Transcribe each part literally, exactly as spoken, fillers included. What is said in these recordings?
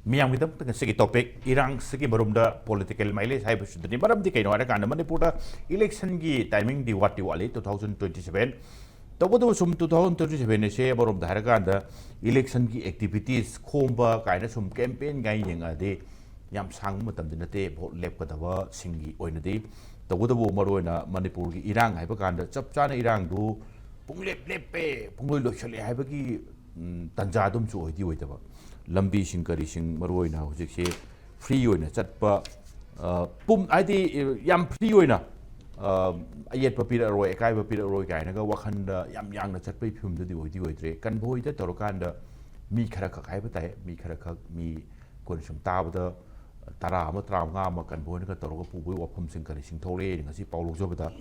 ꯃꯤꯌꯥꯝꯒꯤꯗꯃꯛꯇ ꯉꯁꯤꯒꯤ topic ꯏꯔꯥꯡꯁꯤꯒꯤ ꯃꯔꯨꯝꯗ political ꯃꯥꯏꯂꯦꯖ ꯍꯥꯏꯕꯁꯤꯗꯅꯤ꯫ ꯃꯔꯝꯗꯤ ꯀꯩꯅꯣ ꯍꯥꯏꯔꯀꯥꯟꯗ ꯃꯅꯤꯄꯨꯔꯗ ꯏꯂꯦꯛꯁꯟꯒꯤ ꯇꯥꯏꯃꯤꯡꯗꯤ ꯋꯥꯠꯇꯤ ꯋꯥꯠꯂꯤ, ꯇꯨ ꯊꯥꯎꯖꯟ ꯇ꯭ꯋꯦꯟꯇꯤ ꯁꯚꯦꯟ꯫ ꯇꯧꯕꯇꯕꯨ ꯁꯨꯝ ꯇꯨ ꯊꯥꯎꯖꯟ ꯇ꯭ꯋꯦꯟꯇꯤ ꯁꯚꯦꯟ ꯑꯁꯦ ꯑꯃꯔꯣꯝꯗ ꯍꯥꯏꯔꯀꯥꯟꯗ ꯏꯂꯦꯛꯁꯟꯒꯤ ꯑꯦꯛꯇꯤꯚꯤꯇꯤꯁ ꯈꯣꯝꯕ ꯀꯥꯏꯅ ꯁꯨꯝ ꯀꯦꯝꯄꯦꯟ ꯀꯥꯏꯅ ꯌꯦꯡꯉꯛꯑꯗꯤ ꯌꯥꯝ ꯁꯥꯡꯕ ꯃꯇꯝꯗꯤ ꯅꯠꯇꯦ ꯚꯣꯠ ꯂꯦꯞꯀꯗꯕꯁꯤꯡꯒꯤ ꯑꯣꯏꯅꯗꯤ꯫ ꯇꯧꯕꯇꯕꯨ ꯃꯔꯨꯑꯣꯏꯅ ꯃꯅꯤꯄꯨꯔꯒꯤ ꯏꯔꯥꯡ ꯍꯥꯏꯕ ꯀꯥꯟꯗ ꯆꯞ ꯆꯥꯅ ꯏꯔꯥꯡꯗꯨ ꯄꯨꯡꯂꯦꯞ ꯂꯦꯞꯄꯦ, ꯄꯨꯡꯂꯣꯏ ꯂꯣꯏꯁꯜꯂꯦ ꯍꯥꯏꯕꯒꯤ ꯎꯝ, ꯇꯥꯟꯖꯥ ꯑꯗꯨꯝꯁꯨ ꯑꯣꯏꯗꯤ ꯑꯣꯏꯗꯕ꯫ ꯂꯝꯕꯤꯁꯤꯡ ꯀꯔꯤꯁꯤꯡ ꯃꯔꯨꯑꯣꯏꯅ ꯍꯧꯖꯤꯛꯁꯦ ꯐ꯭ꯔꯤ ꯑꯣꯏꯅ ꯆꯠꯄ, ꯑ, ꯄꯨꯝ-, ꯍꯥꯏꯗꯤ, ꯌꯥꯝ ꯐ꯭ꯔꯤ ꯑꯣꯏꯅ, ꯑ, ꯑꯌꯦꯠꯄ ꯄꯤꯔꯛꯑꯔꯣꯏ, ꯑꯀꯥꯏꯕ ꯄꯤꯔꯛꯑꯔꯣꯏ ꯀꯥꯏꯅꯒ ꯋꯥꯈꯜꯗ ꯌꯥꯝ ꯌꯥꯡꯅ ꯆꯠꯄꯒꯤ ꯐꯤꯕꯝꯗꯨꯗꯤ ꯑꯣꯏꯗꯤ ꯑꯣꯏꯗ꯭ꯔꯦ꯫ ꯀꯟꯚꯣꯏꯗ ꯇꯧꯔꯀꯥꯟꯗ ꯃꯤ ꯈꯔ ꯈꯛ ꯍꯥꯏꯕ ꯇꯥꯏ, ꯃꯤ ꯈꯔ ꯈꯛ, ꯃꯤ ꯑꯩꯈꯣꯏꯅ ꯁꯨꯝ ꯇꯥꯕꯗ ꯇꯔꯥ ꯑꯃ, ꯇꯔꯥꯃꯉꯥ ꯑꯃ ꯀꯟꯚꯣꯏꯅꯒ ꯇꯧꯔꯒ ꯄꯨꯕꯒꯤ ꯋꯥꯐꯝꯁꯤꯡ ꯀꯔꯤꯁꯤꯡ ꯊꯣꯛꯂꯛꯑꯦ ꯉꯁꯤ ꯄꯥꯎ ꯂꯧꯖꯕꯗ꯫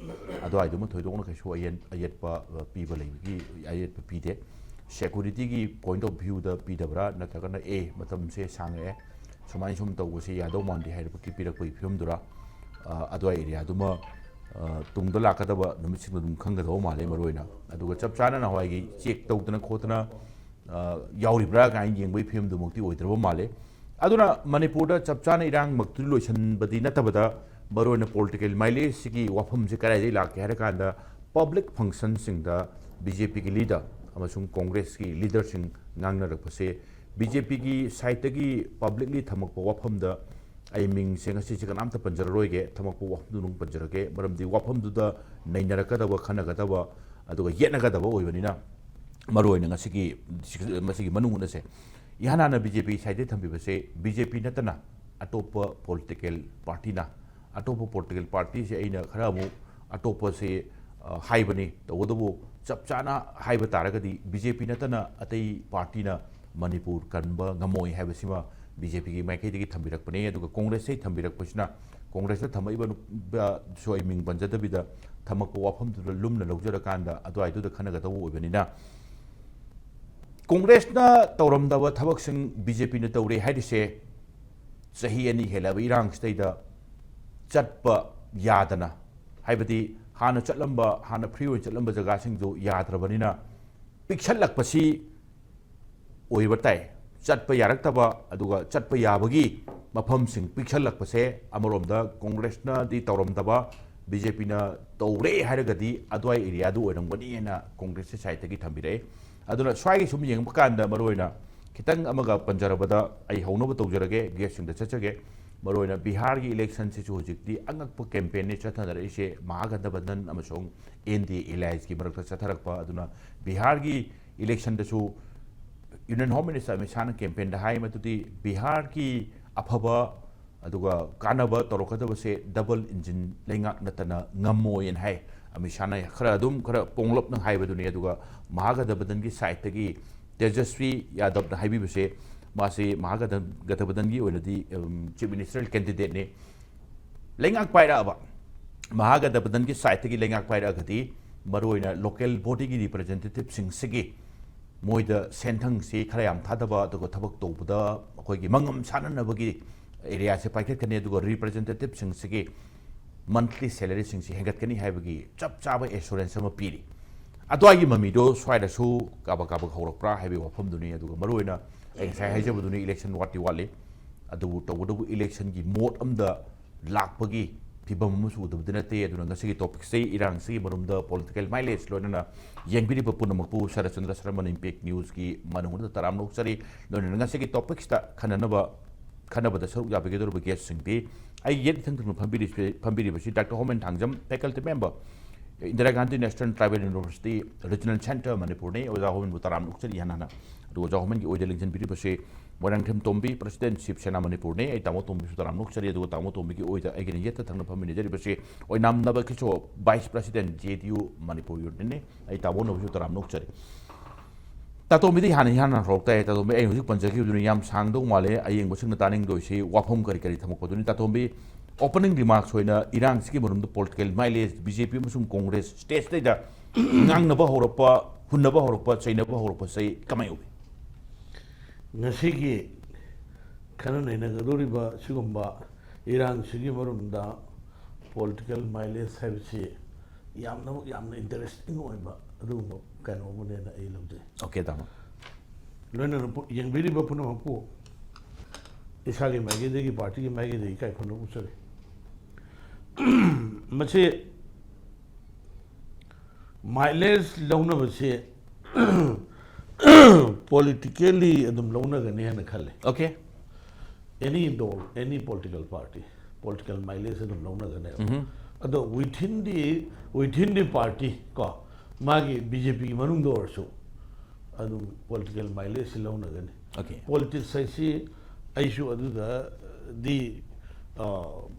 ꯑꯗꯨꯋꯥꯏꯗꯨꯃ ꯊꯣꯏꯗꯣꯛꯅ ꯀꯩꯁꯨ ꯑꯌꯦꯟ-, ꯑꯌꯦꯠꯄ, ꯑ, ꯄꯤꯕ ꯂꯩꯕꯒꯤ ꯑꯌꯦꯠꯄ ꯄꯤꯗꯦ꯫ ꯁꯦꯀ꯭ꯌꯨꯔꯤꯇꯤꯒꯤ ꯄꯣꯏꯟꯠ ꯑꯣꯐ ꯚ꯭ꯌꯨꯗ ꯄꯤꯗꯕ꯭ꯔꯥ, ꯅꯠꯇ꯭ꯔꯒꯅ ꯑꯦ, ꯃꯇꯝꯁꯦ ꯁꯥꯡꯉꯛꯑꯦ, ꯁꯨꯃꯥꯏꯅ ꯁꯨꯝ ꯇꯧꯕꯁꯦ ꯌꯥꯗꯧ ꯃꯥꯟꯗꯦ ꯍꯥꯏꯔꯛꯄꯒꯤ ꯄꯤꯔꯛꯄꯒꯤ ꯐꯤꯕꯝꯗꯨꯔꯥ? ꯑ, ꯑꯗꯨꯋꯥꯏ ꯑꯦꯔꯤꯌꯥꯗꯨꯃ, ꯑ, ꯇꯨꯡꯗ ꯂꯥꯛꯀꯗꯕ ꯅꯨꯃꯤꯠꯁꯤꯡꯗ ꯑꯗꯨꯝ ꯈꯪꯒꯗꯕ ꯃꯥꯜꯂꯦ ꯃꯔꯨꯑꯣꯏꯅ꯫ ꯑꯗꯨꯒ ꯆꯞ ꯆꯥꯅ ꯅꯍꯥꯟꯋꯥꯏꯒꯤ ꯆꯦꯛ ꯇꯧꯗꯅ ꯈꯣꯠꯇꯅ, ꯑ, ꯌꯥꯎꯔꯤꯕ꯭ꯔꯥ ꯀꯥꯏꯅ ꯌꯦꯡꯕꯒꯤ ꯐꯤꯕꯝꯗꯨꯃꯛꯇꯤ ꯑꯣꯏꯗ꯭ꯔꯕ ꯃꯥꯜꯂꯦ꯫ ꯑꯗꯨꯅ ꯃꯅꯤꯄꯨꯔꯗ ꯆꯞ ꯆꯥꯅ ꯏꯔꯥꯡꯃꯛꯇꯨ ꯂꯣꯏꯁꯤꯟꯕꯗꯤ ꯅꯠꯇꯕꯗ, ꯃꯔꯨꯑꯣꯏꯅ ꯄꯣꯂꯤꯇꯤꯀꯦꯜ ꯃꯥꯏꯂꯦꯖꯁꯤꯒꯤ ꯋꯥꯐꯝꯁꯦ ꯀꯗꯥꯏꯗꯒꯤ ꯂꯥꯛꯀꯦ ꯍꯥꯏꯔ ꯀꯥꯟꯗ, ꯄꯕ꯭ꯂꯤꯛ ꯐꯪꯁꯟꯁꯤꯡꯗ ꯕꯤ ꯖꯦ ꯄꯤꯒꯤ ꯂꯤꯗꯔ ꯑꯃꯁꯨꯡ ꯀꯣꯡꯒ꯭ꯔꯦꯁꯀꯤ ꯂꯤꯗꯔꯁꯤꯡ ꯉꯥꯡꯅꯔꯛꯄꯁꯦ, ꯕꯤ ꯖꯦ ꯄꯤꯒꯤ ꯁꯥꯏꯠꯇꯒꯤ ꯄꯕ꯭ꯂꯤꯛꯂꯤ ꯊꯝꯃꯛꯄ ꯋꯥꯐꯝꯗ ꯑꯩ ꯃꯤꯡꯁꯦ ꯉꯁꯤꯁꯦ ꯀꯅꯥꯝꯇ ꯄꯟꯖꯔꯔꯣꯏꯒꯦ, ꯊꯝꯃꯛꯄ ꯋꯥꯐꯝꯗꯨ ꯑꯗꯨꯝ ꯄꯟꯖꯔꯒꯦ, ꯃꯔꯝꯗꯤ ꯋꯥꯐꯝꯗꯨꯗ ꯅꯩꯅꯔꯛꯀꯗꯕ, ꯈꯟꯅꯒꯗꯕ, ꯑꯗꯨꯒ ꯌꯦꯠꯅꯒꯗꯕ ꯑꯣꯏꯕꯅꯤꯅ, ꯃꯔꯨꯑꯣꯏꯅ ꯉꯁꯤꯒꯤ, ꯃꯁꯤꯒꯤ ꯃꯅꯨꯡ ꯍꯨꯠꯅꯁꯦ ꯏꯍꯥꯟ ꯍꯥꯟꯅ ꯕꯤ ꯖꯦ ꯄꯤ ꯁꯥꯏꯠꯇꯒꯤ ꯊꯝꯕꯤꯕꯁꯦ, ꯕꯤ ꯖꯦ ꯄꯤ ꯅꯠꯇꯅ ꯑꯇꯣꯞꯄ ꯄꯣꯂꯤꯇꯤꯀꯦꯜ ꯄꯥꯔꯇꯤꯅ, ꯑꯇꯣꯞꯄ ꯄꯣꯂꯤꯇꯤꯀꯦꯜ ꯄꯥꯔꯇꯤꯁꯦ ꯑꯩꯅ ꯈꯔ ꯑꯃꯨꯛ ꯑꯇꯣꯞꯄꯁꯦ, ꯑ, ꯍꯥꯏꯕꯅꯤ꯫ ꯇꯧꯕꯇꯕꯨ ꯆꯞ ꯆꯥꯅ ꯍꯥꯏꯕ ꯇꯥꯔꯒꯗꯤ ꯕꯤ ꯖꯦ ꯄꯤ ꯅꯠꯇꯅ ꯑꯇꯩ ꯄꯥꯔꯇꯤꯅ ꯃꯅꯤꯄꯨꯔ ꯀꯟꯕ ꯉꯝꯃꯣꯏ ꯍꯥꯏꯕꯁꯤꯃ ꯕꯤ ꯖꯦ ꯄꯤꯒꯤ ꯃꯥꯏꯀꯩꯗꯒꯤ ꯊꯝꯕꯤꯔꯛꯄꯅꯤ꯫ ꯑꯗꯨꯒ ꯀꯣꯡꯒ꯭ꯔꯦꯁꯇꯒꯤ ꯊꯝꯕꯤꯔꯛꯄꯁꯤꯅ, ꯀꯣꯡꯒ꯭ꯔꯦꯁꯇ ꯊꯝꯃꯛꯏꯕ ꯅꯨ-, ꯁꯨ ꯑꯩ ꯃꯤꯡ ꯄꯟꯖꯗꯕꯤꯗ ꯊꯝꯃꯛꯄ ꯋꯥꯐꯝꯗꯨꯗ ꯂꯨꯝꯅ ꯂꯧꯖꯔꯀꯥꯟꯗ ꯑꯗꯨꯋꯥꯏꯗꯨꯗ ꯈꯟꯅꯒꯗꯧꯕ ꯑꯣꯏꯕꯅꯤꯅ, ꯀꯣꯡꯒ꯭ꯔꯦꯁꯅ ꯇꯧꯔꯝꯗꯕ ꯊꯕꯛꯁꯤꯡ ꯕꯤ ꯖꯦ ꯄꯤꯅ ꯇꯧꯔꯦ ꯍꯥꯏꯔꯤꯁꯦ, ꯆꯍꯤ ꯑꯅꯤ ꯍꯦꯜꯂꯕ ꯏꯔꯥꯡꯁꯤꯗꯩꯗ ꯆꯠꯄ ꯌꯥꯗꯅ, ꯍꯥꯏꯕꯗꯤ ꯍꯥꯟꯅ ꯆꯠꯂꯝꯕ, ꯍꯥꯟꯅ ꯐ꯭ꯔꯤ ꯑꯣꯏꯅ ꯆꯠꯂꯝꯕ ꯖꯒꯥꯁꯤꯡꯗꯨ ꯌꯥꯗ꯭ꯔꯕꯅꯤꯅ ꯄꯤꯛꯁꯜꯂꯛꯄꯁꯤ ꯑꯣꯏꯕ ꯇꯥꯏ꯫ ꯆꯠꯄ ꯌꯥꯔꯛꯇꯕ, ꯑꯗꯨꯒ ꯆꯠꯄ ꯌꯥꯕꯒꯤ ꯃꯐꯝꯁꯤꯡ ꯄꯤꯛꯁꯜꯂꯛꯄꯁꯦ, ꯑꯃꯔꯣꯝꯗ ꯀꯣꯡꯒ꯭ꯔꯦꯁꯅꯗꯤ ꯇꯧꯔꯝꯗꯕ, ꯕꯤ ꯖꯦ ꯄꯤꯅ ꯇꯧꯔꯦ ꯍꯥꯏꯔꯒꯗꯤ ꯑꯗꯨꯋꯥꯏ ꯑꯦꯔꯤꯌꯥꯗꯨ ꯑꯣꯏꯔꯝꯒꯅꯤ ꯍꯥꯏꯅ ꯀꯣꯡꯒ꯭ꯔꯦꯁꯁꯦ ꯁꯥꯏꯠꯇꯒꯤ ꯊꯝꯕꯤꯔꯛꯑꯦ꯫ ꯑꯗꯨꯅ ꯁ꯭ꯋꯥꯏꯒꯤ ꯁꯨꯝ ꯌꯦꯡꯕ ꯀꯥꯟꯗ, ꯃꯔꯨꯑꯣꯏꯅ ꯈꯤꯇꯪ ꯑꯃꯒ ꯄꯟꯖꯔꯕꯗ, ꯑꯩ ꯍꯧꯅꯕ ꯇꯧꯖꯔꯒꯦ, ꯒꯦꯁꯁꯤꯡꯗ ꯆꯠꯆꯒꯦ꯫ ꯃꯔꯨꯑꯣꯏꯅ ꯕꯤꯍꯥꯔꯒꯤ ꯏꯂꯦꯛꯁꯟꯁꯤꯁꯨ ꯍꯧꯖꯤꯛꯇꯤ ꯑꯉꯛꯄ ꯀꯦꯝꯄꯦꯟꯅꯤ ꯆꯠꯊꯅꯔꯛꯏꯁꯦ, ꯃꯍꯥꯒꯊꯕꯟꯙꯟ ꯑꯃꯁꯨꯡ ꯑꯦꯟ ꯗꯤ ꯑꯦ ꯑꯦꯂꯥꯏꯟꯁꯀꯤ ꯃꯔꯛꯇ ꯆꯠꯊꯔꯛꯄ꯫ ꯑꯗꯨꯅ ꯕꯤꯍꯥꯔꯒꯤ ꯏꯂꯦꯛꯁꯟꯗꯁꯨ ꯌꯨꯅꯤꯌꯟ ꯍꯣꯝ ꯃꯤꯅꯤꯁꯇꯔ ꯑꯃꯤꯠ ꯁꯥꯍꯅ ꯀꯦꯝꯄꯦꯟꯗ ꯍꯥꯏ, ꯃꯗꯨꯗꯤ ꯕꯤꯍꯥꯔꯒꯤ ꯑꯐꯕ ꯑꯗꯨꯒ ꯀꯥꯟꯅꯕ ꯇꯧꯔꯛꯀꯗꯕꯁꯦ ꯗꯕꯜ ꯏꯟꯖꯤꯟ ꯂꯩꯉꯥꯛ ꯅꯠꯇꯅ ꯉꯝꯃꯣꯏꯅ ꯍꯥꯏ꯫ ꯑꯃꯤꯠ ꯁꯥꯍꯅ ꯈꯔ ꯑꯗꯨꯝ, ꯈꯔ ꯄꯣꯡꯂꯞꯅ ꯍꯥꯏꯕꯗꯨꯅꯤ꯫ ꯑꯗꯨꯒ ꯃꯍꯥꯒꯊꯕꯟꯙꯟꯒꯤ ꯁꯥꯏꯠꯇꯒꯤ ꯇꯦꯖꯁ꯭ꯋꯤ ꯌꯥꯗꯕꯅ ꯍꯥꯏꯕꯤꯕꯁꯦ, ꯃꯥꯁꯤ ꯃꯍꯥꯒꯊꯕꯟꯙꯟꯒꯤ ꯑꯣꯏꯅꯗꯤ, ꯎꯝ, ꯆꯤꯐ ꯃꯤꯅꯤꯁꯇꯔ ꯀꯦꯟꯗꯤꯗꯦꯠꯅꯤ꯫ ꯂꯩꯉꯥꯛ ꯄꯥꯏꯔꯛꯑꯕ, ꯃꯍꯥꯒꯊꯕꯟꯙꯟꯒꯤ ꯁꯥꯏꯠꯇꯒꯤ ꯂꯩꯉꯥꯛ ꯄꯥꯏꯔꯛꯑꯒꯗꯤ, ꯃꯔꯨꯑꯣꯏꯅ ꯂꯣꯀꯦꯜ ꯕꯣꯗꯤꯒꯤ ꯔꯤꯄ꯭ꯔꯖꯦꯟꯇꯦꯇꯤꯞꯁꯤꯡꯁꯤꯒꯤ ꯃꯣꯏꯗ ꯁꯦꯟꯊꯪꯁꯤ ꯈꯔ ꯌꯥꯝ ꯊꯥꯗꯕ, ꯑꯗꯨꯒ ꯊꯕꯛ ꯇꯧꯕꯗ ꯑꯩꯈꯣꯏꯒꯤ ꯃꯉꯝ ꯁꯥꯟꯅꯅꯕꯒꯤ ꯑꯦꯔꯤꯌꯥꯁꯦ ꯄꯥꯏꯈꯠꯀꯅꯤ, ꯑꯗꯨꯒ ꯔꯤꯄ꯭ꯔꯖꯦꯟꯇꯦꯇꯤꯞꯁꯤꯡꯁꯤꯒꯤ ꯃꯟꯊꯂꯤ ꯁꯦꯂꯔꯤꯁꯤꯡꯁꯤ ꯍꯦꯟꯒꯠꯀꯅꯤ ꯍꯥꯏꯕꯒꯤ ꯆꯞ ꯆꯥꯕ ꯑꯦꯁꯨꯔꯦꯟꯁ ꯑꯃ ꯄꯤꯔꯤ꯫ ꯑꯗꯨꯋꯥꯏꯒꯤ ꯃꯃꯤꯗꯣ ꯁ꯭ꯋꯥꯏꯗꯁꯨ ꯀꯥꯕꯛ ꯀꯥꯕꯛ ꯍꯧꯔꯛꯄ꯭ꯔꯥ ꯍꯥꯏꯕꯒꯤ ꯋꯥꯐꯝꯗꯨꯅꯤ꯫ ꯑꯗꯨꯒ ꯃꯔꯨꯑꯣꯏꯅ ꯑꯩ ꯉꯁꯥꯏ ꯍꯥꯏꯖꯕꯗꯨꯅꯤ, ꯏꯂꯦꯛꯁꯟ ꯋꯥꯠꯇꯤ ꯋꯥꯠꯂꯤ, ꯑꯗꯨꯕꯨ ꯇꯧꯕꯇꯕꯨ ꯏꯂꯦꯛꯁꯟꯒꯤ ꯃꯣꯠ ꯑꯃꯗ ꯂꯥꯛꯄꯒꯤ ꯐꯤꯕꯝ ꯑꯃꯁꯨ ꯎꯗꯕꯗꯤ ꯅꯠꯇꯦ꯫ ꯑꯗꯨꯅ ꯉꯁꯤꯒꯤ ꯇꯣꯄꯤꯛꯁꯤ, ꯏꯔꯥꯡꯁꯤꯒꯤ ꯃꯔꯨꯝꯗ ꯄꯣꯂꯤꯇꯤꯀꯦꯜ ꯃꯥꯏꯂꯦꯖ ꯂꯣꯏꯅꯅ ꯌꯦꯡꯕꯤꯔꯤꯕ ꯄꯨꯝꯅꯃꯛꯄꯨ ꯁꯔꯠꯆꯟꯗ꯭ꯔ ꯁꯔꯃꯟ ꯏꯝꯄꯦꯛ ꯅ꯭ꯌꯨꯁꯀꯤ ꯃꯅꯨꯡꯗ ꯇꯔꯥꯝꯅ ꯑꯣꯛꯆꯔꯤ꯫ ꯂꯣꯏꯅꯅ ꯉꯁꯤꯒꯤ ꯇꯣꯄꯤꯛꯁꯇ ꯈꯟꯅꯅꯕ, ꯈꯟꯅꯕꯗ ꯁꯔꯨꯛ ꯌꯥꯕꯤꯒꯗꯧꯔꯤꯕ ꯒꯦꯁꯁꯤꯡꯗꯤ, ꯑꯩꯒꯤ ꯌꯦꯠ ꯏꯊꯪ ꯊꯪꯅ ꯐꯝꯕꯤꯔꯤꯁꯤ, ꯐꯝꯕꯤꯔꯤꯕꯁꯤ doctor Homen Thangjam, faculty member, Indira Gandhi national tribal university regional centre ꯃꯅꯤꯄꯨꯔꯅꯤ꯫ ꯑꯣꯖꯥ ꯍꯣꯃꯦꯟꯕꯨ ꯇꯔꯥꯝꯅ ꯑꯣꯛꯆꯔꯤ ꯍꯥꯟꯅ ꯍꯥꯟꯅ꯫ ꯑꯗꯨꯒ ꯑꯣꯖꯥ ꯍꯣꯃꯦꯟꯒꯤ ꯑꯣꯏꯗ ꯂꯦꯡꯁꯤꯟꯕꯤꯔꯤꯕꯁꯤ ꯃꯣꯏꯔꯥꯡꯊꯦꯝ ꯇꯣꯝꯕꯤ, ꯄ꯭ꯔꯁꯤꯗꯦꯟꯠ ꯁꯤꯕ ꯁꯦꯅꯥ ꯃꯅꯤꯄꯨꯔꯅꯤ꯫ ꯑꯩ ꯇꯥꯃꯣ ꯇꯣꯝꯕꯤꯁꯨ ꯇꯔꯥꯝꯅ ꯑꯣꯛꯆꯔꯤ꯫ ꯑꯗꯨꯒ ꯇꯥꯃꯣ ꯇꯣꯝꯕꯤꯒꯤ ꯑꯣꯏꯗ ꯑꯩꯒꯤꯅ ꯌꯦꯠꯇ ꯊꯪꯅ ꯐꯝꯃꯤꯟꯅꯖꯔꯤꯕꯁꯤ Oinam Naba Kisho, vice president J N U Manipur ꯌꯨꯅꯤꯌꯟꯅꯤ꯫ ꯑꯩ ꯇꯥꯃꯣ ꯅꯕꯁꯨ ꯇꯔꯥꯝꯅ ꯑꯣꯛꯆꯔꯤ꯫ ꯇꯥꯇꯣꯝꯕꯤꯗꯤ ꯍꯥꯟꯅ ꯏꯍꯥꯟ ꯍꯥꯟꯅ ꯍꯧꯔꯛ ꯇꯥꯏ꯫ ꯇꯥꯇꯣꯝꯕꯤ, ꯑꯩ ꯍꯧꯖꯤꯛ ꯄꯟꯖꯈꯤꯕꯗꯨꯅꯤ, ꯌꯥꯝ ꯁꯥꯡꯗꯧ ꯃꯥꯜꯂꯦ, ꯑꯌꯦꯡꯕꯁꯤꯡꯅ ꯇꯥꯅꯤꯡꯗꯣꯏꯁꯤ ꯋꯥꯐꯝ ꯀꯔꯤ ꯀꯔꯤ ꯊꯝꯃꯛꯄꯗꯨꯅꯤ꯫ ꯇꯥꯇꯣꯝꯕꯤ, ꯑꯣꯄꯅꯤꯡ ꯔꯤꯃꯥꯔꯛꯁ ꯑꯣꯏꯅ ꯏꯔꯥꯡꯁꯤꯒꯤ ꯃꯔꯨꯝꯗ ꯄꯣꯂꯤꯇꯤꯀꯦꯜ ꯃꯥꯏꯂꯦꯖ, ꯕꯤ ꯖꯦ ꯄꯤ ꯑꯃꯁꯨꯡ ꯀꯣꯡꯒ꯭ꯔꯦꯁ ꯁ꯭ꯇꯦꯖꯇꯩꯗ ꯉꯥꯡꯅꯕ ꯍꯧꯔꯛꯄ, ꯍꯨꯟꯅꯕ ꯍꯧꯔꯛꯄ, ꯆꯩꯅꯕ ꯍꯧꯔꯛꯄꯁꯦ ꯀꯃꯥꯏ ꯎꯕꯤ? ꯉꯁꯤꯒꯤ ꯈꯟꯅ ꯅꯩꯅꯒꯗꯧꯔꯤꯕ ꯁꯤꯒꯨꯝꯕ ꯏꯔꯥꯡꯁꯤꯒꯤ ꯃꯔꯨꯝꯗ ꯄꯣꯂꯤꯇꯤꯀꯦꯜ ꯃꯥꯏꯂꯦꯖ ꯍꯥꯏꯕꯁꯤ ꯌꯥꯝꯅꯃꯛ, ꯌꯥꯝꯅ ꯏꯟꯇꯔꯦꯁꯇꯤꯡ ꯑꯣꯏꯕ ꯑꯗꯨꯒꯨꯝꯕ ꯀꯩꯅꯣ ꯑꯃꯅꯦꯅ ꯑꯩ ꯂꯧꯖꯩ꯫ ꯑꯣꯀꯦ, ꯇꯥꯃꯣ꯫ ꯂꯣꯏꯅꯅ ꯄꯨ-, ꯌꯦꯡꯕꯤꯔꯤꯕ ꯄꯨꯝꯅꯃꯛꯄꯨ ꯏꯁꯥꯒꯤ ꯃꯥꯏꯀꯩꯗꯒꯤ, ꯄꯥꯔꯇꯤꯒꯤ ꯃꯥꯏꯀꯩꯗꯒꯤ ꯏꯀꯥꯏ ꯈꯨꯝꯅꯕ ꯎꯠꯆꯔꯤ꯫ ꯃꯁꯤ mileage ꯂꯧꯅꯕꯁꯦ politically ꯑꯗꯨꯝ ꯂꯧꯅꯒꯅꯤ ꯍꯥꯏꯅ ꯈꯜꯂꯦ꯫ Okay. Any ꯗꯣꯜ, any political party, political mileage ꯑꯗꯨꯝ ꯂꯧꯅꯒꯅꯦꯕ꯫ ꯑꯗꯣ within the, within the party ꯀꯣ, ꯃꯥꯒꯤ BJP ꯒꯤ ꯃꯅꯨꯡꯗ ꯑꯣꯏꯔꯁꯨ ꯑꯗꯨꯝ political mileage ꯁꯤ ꯂꯧꯅꯒꯅꯤ꯫ Okay. Politics ꯍꯥꯏꯁꯤ ꯑꯩꯁꯨ ꯑꯗꯨꯗꯗꯤ, ꯑ,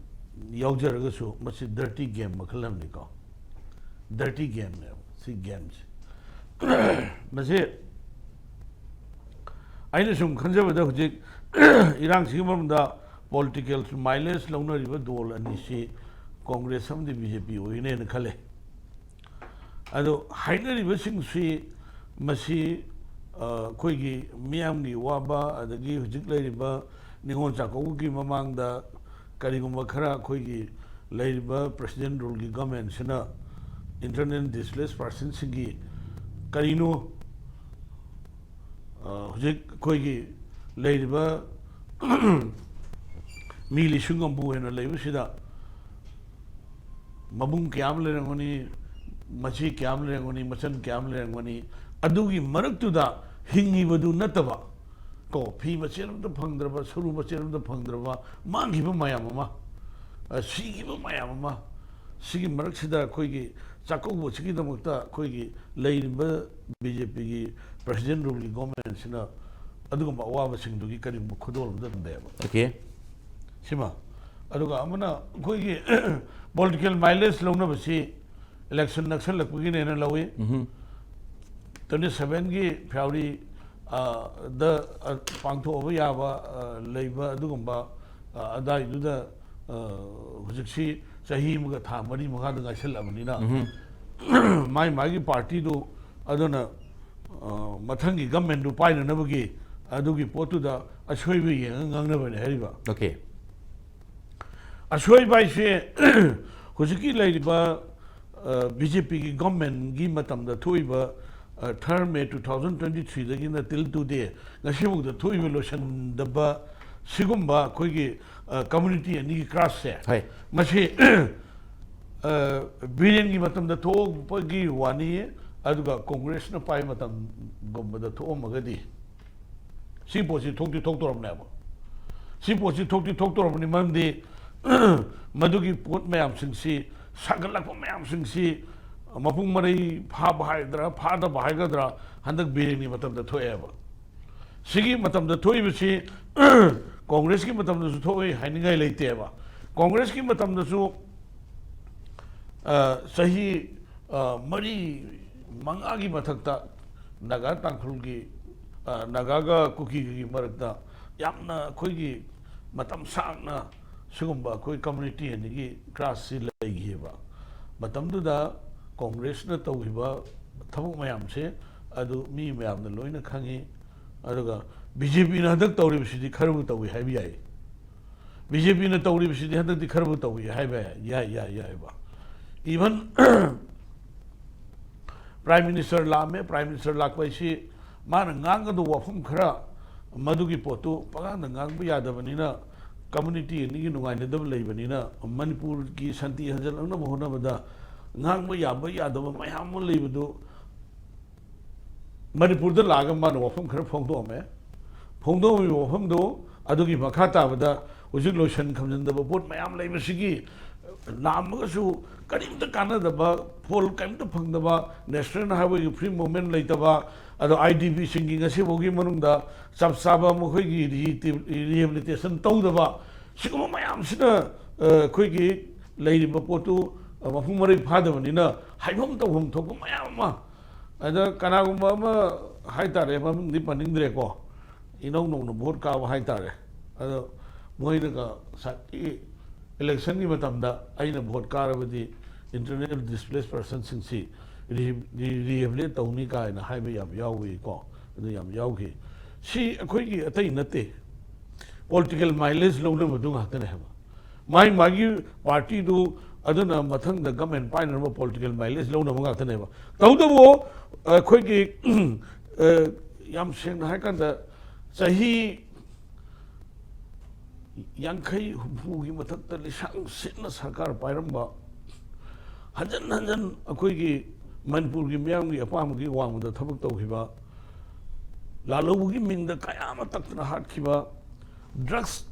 ꯌꯥꯎꯖꯔꯒꯁꯨ, ꯃꯁꯤ dirty game ꯃꯈꯜ ꯑꯃꯅꯤꯀꯣ꯫ Dirty game ꯅꯦꯕ ꯁꯤ game ꯁꯦ꯫ ꯃꯁꯤ ꯑꯩꯅ ꯁꯨꯝ ꯈꯟꯖꯕꯗ, ꯍꯧꯖꯤꯛ ꯏꯔꯥꯡꯁꯤꯒꯤ ꯃꯔꯝꯗ political mileage ꯂꯧꯅꯔꯤꯕ ꯗꯣꯜ ꯑꯅꯤꯁꯤ ꯀꯣꯡꯒ꯭ꯔꯦꯁ ꯑꯃꯗꯤ BJP ꯑꯣꯏꯒꯅꯦꯅ ꯈꯜꯂꯦ꯫ ꯑꯗꯣ ꯍꯥꯏꯅꯔꯤꯕꯁꯤꯡꯁꯤ, ꯃꯁꯤ, ꯑ, ꯑꯩꯈꯣꯏꯒꯤ ꯃꯤꯌꯥꯝꯒꯤ ꯋꯥꯕ, ꯑꯗꯒꯤ ꯍꯧꯖꯤꯛ ꯂꯩꯔꯤꯕ ꯅꯤꯉꯣꯜ ꯆꯥꯛꯀꯧꯕꯒꯤ ꯃꯃꯥꯡꯗ ꯀꯔꯤꯒꯨꯝꯕ ꯈꯔ ꯑꯩꯈꯣꯏꯒꯤ ꯂꯩꯔꯤꯕ President Rule ꯒꯤ government ꯁꯤꯅ internally displaced person ꯁꯤꯡꯒꯤ ꯀꯔꯤꯅꯣ, ꯑ, ꯍꯧꯖꯤꯛ ꯑꯩꯈꯣꯏꯒꯤ ꯂꯩꯔꯤꯕ ꯃꯤ ꯂꯤꯁꯤꯡ ꯑꯃꯕꯨ ꯍꯦꯟꯅ ꯂꯩꯕꯁꯤꯗ, ꯃꯕꯨꯡ ꯀꯌꯥꯝ ꯂꯩꯔꯝꯒꯅꯤ, ꯃꯆꯦ ꯀꯌꯥꯝ ꯂꯩꯔꯝꯒꯅꯤ, ꯃꯆꯟ ꯀꯌꯥꯝ ꯂꯩꯔꯝꯒꯅꯤ, ꯑꯗꯨꯒꯤ ꯃꯔꯛꯇꯨꯗ ꯍꯤꯡꯉꯤꯕꯗꯨ ꯅꯠꯇꯕ, ꯀꯣ, ꯐꯤ ꯃꯆꯦꯠ ꯑꯃꯇ ꯐꯪꯗ꯭ꯔꯕ, ꯁꯔꯨ ꯃꯆꯦꯠ ꯑꯃꯇ ꯐꯪꯗ꯭ꯔꯕ, ꯃꯥꯡꯈꯤꯕ ꯃꯌꯥꯝ ꯑꯃ, ꯑ, ꯁꯤꯈꯤꯕ ꯃꯌꯥꯝ ꯑꯃ, ꯁꯤꯒꯤ ꯃꯔꯛꯁꯤꯗ ꯑꯩꯈꯣꯏꯒꯤ ꯆꯥꯛꯀꯧꯕꯁꯤꯒꯤꯗꯃꯛꯇ ꯑꯩꯈꯣꯏꯒꯤ ꯂꯩꯔꯤꯕ BJP ꯒꯤ President Rule ꯒꯤ government ꯁꯤꯅ ꯑꯗꯨꯒꯨꯝꯕ ꯑꯋꯥꯕꯁꯤꯡꯗꯨꯒꯤ ꯀꯔꯤꯒꯨꯝꯕ ꯈꯨꯗꯣꯜ ꯑꯃ ꯇꯝꯕ ꯌꯥꯕ꯫ Okay. ꯁꯤꯃ꯫ ꯑꯗꯨꯒ ꯑꯃꯅ ꯑꯩꯈꯣꯏꯒꯤ political mileage ꯂꯧꯅꯕꯁꯤ election ꯅꯛꯁꯜꯂꯛꯄꯒꯤꯅꯦꯅ ꯂꯧꯏ꯫ Twenty seven ꯒꯤ February, ꯑ, ꯗ, ꯑ, ꯄꯥꯡꯊꯣꯛꯑꯕ ꯌꯥꯕ, ꯑ, ꯂꯩꯕ ꯑꯗꯨꯒꯨꯝꯕ, ꯑ, ꯑꯗꯥꯏꯗꯨꯗ, ꯑ, ꯍꯧꯖꯤꯛꯁꯤ ꯆꯍꯤ ꯑꯃꯒ ꯊꯥ ꯃꯔꯤ ꯃꯉꯥꯗ ꯉꯥꯏꯁꯜꯂꯛꯑꯕꯅꯤꯅ, ꯃꯥꯏ ꯃꯥꯒꯤ party ꯗꯨ, ꯑꯗꯨꯅ, ꯑ, ꯃꯊꯪꯒꯤ government ꯗꯨ ꯄꯥꯏꯅꯅꯕꯒꯤ ꯑꯗꯨꯒꯤ ꯄꯣꯠꯇꯨꯗ ꯑꯁꯣꯏꯕ ꯌꯦꯡꯉꯒ ꯉꯥꯡꯅꯕꯅꯦ ꯍꯥꯏꯔꯤꯕ꯫ Okay. ꯑꯁꯣꯏꯕ ꯍꯥꯏꯁꯦ ꯍꯧꯖꯤꯛꯀꯤ ꯂꯩꯔꯤꯕ, ꯑ, BJP ꯒꯤ government ꯀꯤ ꯃꯇꯝꯗ ꯊꯣꯛꯏꯕ ꯊꯥꯔꯠ ꯃꯦ ꯇꯨ ꯊꯥꯎꯖꯟ ꯇ꯭ꯋꯦꯟꯇꯤ ꯊ꯭ꯔꯤꯗꯒꯤꯅ ꯇꯤꯜ ꯇꯨꯗꯦ ꯉꯁꯤꯐꯥꯎꯗ ꯊꯣꯛꯏꯕ ꯂꯣꯏꯁꯤꯟꯗꯕ ꯁꯤꯒꯨꯝꯕ ꯑꯩꯈꯣꯏꯒꯤ ꯀꯝꯃ꯭ꯌꯨꯅꯤꯇꯤ ꯑꯅꯤꯒꯤ ꯀ꯭ꯂꯥꯁꯁꯦ, ꯍꯣꯏ꯫ ꯃꯁꯤ ꯑ, ꯕꯤꯔꯦꯟꯒꯤ ꯃꯇꯝꯗ ꯊꯣꯛꯄꯒꯤ ꯋꯥꯅꯤ, ꯑꯗꯨꯒ ꯀꯣꯡꯒ꯭ꯔꯦꯁꯅ ꯄꯥꯏ ꯃꯇꯝꯒꯨꯝꯕꯗ ꯊꯣꯛꯑꯝꯃꯒꯗꯤ ꯁꯤ ꯄꯣꯠꯁꯤ ꯊꯣꯛꯇꯤ ꯊꯣꯛꯇꯧꯔꯕꯅꯦꯕ꯫ ꯁꯤ ꯄꯣꯠꯁꯤ ꯊꯣꯛꯇꯤ ꯊꯣꯛꯇꯧꯔꯕꯅꯤ, ꯃꯔꯝꯗꯤ ꯃꯗꯨꯒꯤ ꯄꯣꯠ ꯃꯌꯥꯝꯁꯤꯡꯁꯤ, ꯁꯥꯒꯠꯂꯛꯄ ꯃꯌꯥꯝꯁꯤꯡꯁꯤ ꯃꯄꯨꯡ ꯃꯔꯩ ꯐꯥꯕ ꯍꯥꯏꯒꯗ꯭ꯔꯥ, ꯐꯥꯗꯕ ꯍꯥꯏꯒꯗ꯭ꯔꯥ, ꯍꯟꯗꯛ ꯕꯤꯔꯦꯟꯒꯤ ꯃꯇꯝꯗ ꯊꯣꯛꯑꯦꯕ꯫ ꯁꯤꯒꯤ ꯃꯇꯝꯗ ꯊꯣꯛꯏꯕꯁꯤ ꯀꯣꯡꯒ꯭ꯔꯦꯁꯀꯤ ꯃꯇꯝꯗꯁꯨ ꯊꯣꯛꯏ ꯍꯥꯏꯅꯤꯡꯉꯥꯏ ꯂꯩꯇꯦꯕ꯫ ꯀꯣꯡꯒ꯭ꯔꯦꯁꯀꯤ ꯃꯇꯝꯗꯁꯨ ꯑ, ꯆꯍꯤ ꯑ, ꯃꯔꯤ ꯃꯉꯥꯒꯤ ꯃꯊꯛꯇ ꯅꯥꯒꯥ ꯇꯥꯡꯈꯨꯜꯒꯤ, ꯑ, ꯅꯥꯒꯥꯒ ꯀꯨꯀꯤꯒꯤ ꯃꯔꯛꯇ ꯌꯥꯝꯅ ꯑꯩꯈꯣꯏꯒꯤ ꯃꯇꯝ ꯁꯥꯡꯅ ꯁꯤꯒꯨꯝꯕ ꯑꯩꯈꯣꯏ ꯀꯝꯃ꯭ꯌꯨꯅꯤꯇꯤ ꯑꯅꯤꯒꯤ ꯀ꯭ꯂꯥꯁꯁꯤ ꯂꯩꯈꯤꯑꯕ꯫ ꯃꯇꯝꯗꯨꯗ ꯀꯣꯡꯒ꯭ꯔꯦꯁꯅ ꯇꯧꯈꯤꯕ ꯊꯕꯛ ꯃꯌꯥꯝꯁꯦ ꯑꯗꯨ ꯃꯤ ꯃꯌꯥꯝꯅ ꯂꯣꯏꯅ ꯈꯪꯉꯤ꯫ ꯑꯗꯨꯒ ꯕꯤ ꯖꯦ ꯄꯤꯅ ꯍꯟꯗꯛ ꯇꯧꯔꯤꯕꯁꯤꯗꯤ ꯈꯔꯕꯨ ꯇꯧꯏ ꯍꯥꯏꯕ ꯌꯥꯏ꯫ ꯕꯤ ꯖꯦ ꯄꯤꯅ ꯇꯧꯔꯤꯕꯁꯤꯗꯤ ꯍꯟꯗꯛꯇꯤ ꯈꯔꯕꯨ ꯇꯧꯏ ꯍꯥꯏꯕ ꯌꯥꯏ, ꯌꯥꯏ, ꯌꯥꯏꯕ꯫ ꯏꯚꯟ ꯄ꯭ꯔꯥꯏꯝ ꯃꯤꯅꯤꯁꯇꯔ ꯂꯥꯛꯑꯝꯃꯦ꯫ ꯄ꯭ꯔꯥꯏꯝ ꯃꯤꯅꯤꯁꯇꯔ ꯂꯥꯛꯄ ꯍꯥꯏꯁꯤ ꯃꯥꯅ ꯉꯥꯡꯒꯗꯧꯕ ꯋꯥꯐꯝ ꯈꯔ, ꯃꯗꯨꯒꯤ ꯄꯣꯠꯇꯨ ꯄꯉꯥꯡꯗ ꯉꯥꯡꯕ ꯌꯥꯗꯕꯅꯤꯅ, ꯀꯝꯃ꯭ꯌꯨꯅꯤꯇꯤ ꯑꯅꯤꯒꯤ ꯅꯨꯡꯉꯥꯏꯅꯗꯕ ꯂꯩꯕꯅꯤꯅ, ꯃꯅꯤꯄꯨꯔꯒꯤ ꯁꯥꯟꯇꯤ ꯍꯟꯖꯤꯜꯂꯛꯅꯕ ꯍꯣꯠꯅꯕꯗ ꯉꯥꯡꯕ ꯌꯥꯕ ꯌꯥꯗꯕ ꯃꯌꯥꯝ ꯑꯃ ꯂꯩꯕꯗꯨ ꯃꯅꯤꯄꯨꯔꯗ ꯂꯥꯛꯑꯒ ꯃꯥꯅ ꯋꯥꯐꯝ ꯈꯔ ꯐꯣꯡꯗꯣꯛꯑꯝꯃꯦ꯫ ꯐꯣꯡꯗꯣꯛꯑꯝꯃꯤꯕ ꯋꯥꯐꯝꯗꯣ ꯑꯗꯨꯒꯤ ꯃꯈꯥ ꯇꯥꯕꯗ ꯍꯧꯖꯤꯛ ꯂꯣꯏꯁꯟ ꯈꯝꯖꯤꯟꯗꯕ ꯄꯣꯠ ꯃꯌꯥꯝ ꯂꯩꯕꯁꯤꯒꯤ ꯂꯥꯝꯃꯒꯁꯨ ꯀꯔꯤꯝꯇ ꯀꯥꯟꯅꯗꯕ, ꯐꯣꯜ ꯀꯔꯤꯝꯇ ꯐꯪꯗꯕ, ꯅꯦꯁꯅꯦꯜ ꯍꯥꯏꯋꯦꯒꯤ ꯐ꯭ꯔꯤ ꯃꯨꯚꯃꯦꯟ ꯂꯩꯇꯕ, ꯑꯗꯣ ꯑꯥꯏ ꯗꯤ ꯄꯤꯁꯤꯡꯒꯤ ꯉꯁꯤꯐꯥꯎꯒꯤ ꯃꯅꯨꯡꯗ ꯆꯞ ꯆꯥꯕ ꯃꯈꯣꯏꯒꯤ ꯔꯤꯍꯦꯕꯤꯂꯤꯇꯦꯁꯟ ꯇꯧꯗꯕ, ꯁꯤꯒꯨꯝꯕ ꯃꯌꯥꯝꯁꯤꯅ, ꯑ, ꯑꯩꯈꯣꯏꯒꯤ ꯂꯩꯔꯤꯕ ꯄꯣꯠꯇꯨ, ꯑ, ꯃꯄꯨꯡ ꯃꯔꯩ ꯐꯥꯗꯕꯅꯤꯅ ꯍꯥꯏꯐꯝ ꯇꯧꯐꯝ ꯊꯣꯛꯄ ꯃꯌꯥꯝ ꯑꯃ, ꯑꯗ ꯀꯅꯥꯒꯨꯝꯕ ꯑꯃ ꯍꯥꯏꯇꯥꯔꯦ, ꯃꯃꯤꯡꯗꯤ ꯄꯟꯅꯤꯡꯗ꯭ꯔꯦꯀꯣ, ꯏꯅꯧ ꯅꯧꯅ ꯚꯣꯠ ꯀꯥꯕ ꯍꯥꯏꯇꯥꯔꯦ, ꯑꯗꯣ ꯃꯣꯏꯅꯒ ꯉꯁꯥꯏꯒꯤ ꯏꯂꯦꯛꯁꯟꯒꯤ ꯃꯇꯝꯗ ꯑꯩꯅ ꯚꯣꯠ ꯀꯥꯔꯕꯗꯤ ꯏꯟꯇꯔꯅꯦꯜ ꯗꯤꯁꯄ꯭ꯂꯦꯁ ꯄꯔꯁꯟꯁꯤꯡꯁꯤ ꯔꯤ-, ꯔꯤ-, ꯔꯤꯍꯦꯕꯤꯂꯤꯇꯦꯠ ꯇꯧꯅꯤ ꯀꯥꯏꯅ ꯍꯥꯏꯕ ꯌꯥꯝ ꯌꯥꯎꯏꯀꯣ, ꯑꯗꯨ ꯌꯥꯝ ꯌꯥꯎꯈꯤ꯫ ꯁꯤ ꯑꯩꯈꯣꯏꯒꯤ ꯑꯇꯩ ꯅꯠꯇꯦ, ꯄꯣꯂꯤꯇꯤꯀꯦꯜ ꯃꯥꯏꯂꯦꯖ ꯂꯧꯅꯕꯗꯨ ꯉꯥꯛꯇꯅꯦ ꯍꯥꯏꯕ꯫ ꯃꯥꯏ ꯃꯥꯒꯤ ꯄꯥꯔꯇꯤꯗꯨ ꯑꯗꯨꯅ ꯃꯊꯪꯗ ꯒꯃꯦꯟ ꯄꯥꯏꯅꯅꯕ ꯄꯣꯂꯤꯇꯤꯀꯦꯜ ꯃꯥꯏꯂꯦꯖ ꯂꯧꯅꯕ ꯉꯥꯛꯇꯅꯦꯕ꯫ ꯇꯧꯕꯇꯕꯨ ꯑꯩꯈꯣꯏꯒꯤ, ꯑ, ꯌꯥꯝ ꯁꯦꯡꯅ ꯍꯥꯏꯔꯀꯥꯟꯗ, ꯆꯍꯤ ꯌꯥꯡꯈꯩ ꯍꯨꯝꯐꯨꯒꯤ ꯃꯊꯛꯇ ꯂꯤꯁꯥꯡ ꯁꯤꯠꯅ ꯁꯔꯀꯥꯔ ꯄꯥꯏꯔꯝꯕ, ꯍꯟꯖꯟ ꯍꯟꯖꯟ ꯑꯩꯈꯣꯏꯒꯤ ꯃꯅꯤꯄꯨꯔꯒꯤ ꯃꯤꯌꯥꯝꯒꯤ ꯑꯄꯥꯝꯕꯒꯤ ꯋꯥꯡꯃꯗ ꯊꯕꯛ ꯇꯧꯈꯤꯕ, ꯂꯥꯜꯍꯧꯕꯒꯤ ꯃꯤꯡꯗ ꯀꯌꯥ ꯑꯃ ꯇꯛꯇꯅ ꯍꯥꯠꯈꯤꯕ, ꯗ꯭ꯔꯒꯁ,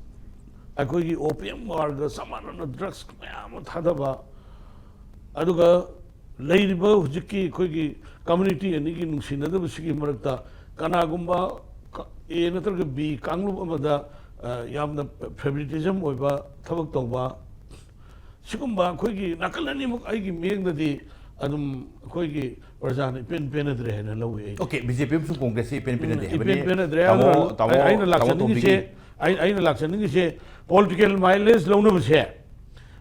ꯑꯩꯈꯣꯏꯒꯤ ꯑꯣꯄꯤꯌꯝ ꯋꯥꯔꯒ ꯆꯞ ꯃꯥꯟꯅꯅ ꯗ꯭ꯔꯒꯁ ꯃꯌꯥꯝ ꯑꯃ ꯊꯥꯗꯕ, ꯑꯗꯨꯒ ꯂꯩꯔꯤꯕ ꯍꯧꯖꯤꯛꯀꯤ ꯑꯩꯈꯣꯏꯒꯤ ꯀꯝꯃ꯭ꯌꯨꯅꯤꯇꯤ ꯑꯅꯤꯒꯤ ꯅꯨꯡꯁꯤꯅꯗꯕꯁꯤꯒꯤ ꯃꯔꯛꯇ ꯀꯅꯥꯒꯨꯝꯕ ꯀ-, ꯑꯦ ꯅꯠꯇ꯭ꯔꯒ ꯕꯤ ꯀꯥꯡꯂꯨꯞ ꯑꯃꯗ, ꯑ, ꯌꯥꯝꯅ ꯐꯦꯚꯔꯤꯇꯤꯖꯝ ꯑꯣꯏꯕ ꯊꯕꯛ ꯇꯧꯕ, ꯁꯤꯒꯨꯝꯕ ꯑꯩꯈꯣꯏꯒꯤ ꯅꯥꯀꯜ ꯑꯅꯤꯃꯛ ꯑꯩꯒꯤ ꯃꯤꯠꯌꯦꯡꯗꯗꯤ ꯑꯗꯨꯝ ꯑꯩꯈꯣꯏꯒꯤ ꯄ꯭ꯔꯖꯥꯅ ꯏꯄꯦꯟ ꯄꯦꯟꯅꯗ꯭ꯔꯦ ꯍꯥꯏꯅ ꯂꯧꯏ ꯑꯩ꯫ ꯑꯣꯀꯦ, ꯕꯤ ꯖꯦ ꯄꯤ ꯑꯃꯁꯨꯡ ꯀꯣꯡꯒ꯭ꯔꯦꯁꯁꯤ ꯏꯄꯦꯟ ꯄꯦꯟꯅꯗꯦ ꯎꯝ, ꯍꯥꯏꯕꯅꯤ꯫ ꯏꯄꯦꯟ ꯄꯦꯟꯅꯗ꯭ꯔꯦ꯫ ꯇꯥꯃꯣ, ꯑꯗꯨꯅ ꯇꯥꯃꯣ, ꯑꯩ-, ꯑꯩꯅ ꯇꯥꯃꯣ ꯂꯥꯛꯆꯅꯤꯡꯉꯤꯁꯦ, ꯇꯣꯝꯕꯤꯒꯤ꯫ ꯑꯩ-, ꯑꯩꯅ ꯂꯥꯛꯆꯅꯤꯡꯉꯤꯁꯦ, ꯄꯣꯂꯤꯇꯤꯀꯦꯜ ꯃꯥꯏꯂꯦꯖ ꯂꯧꯅꯕꯁꯦ,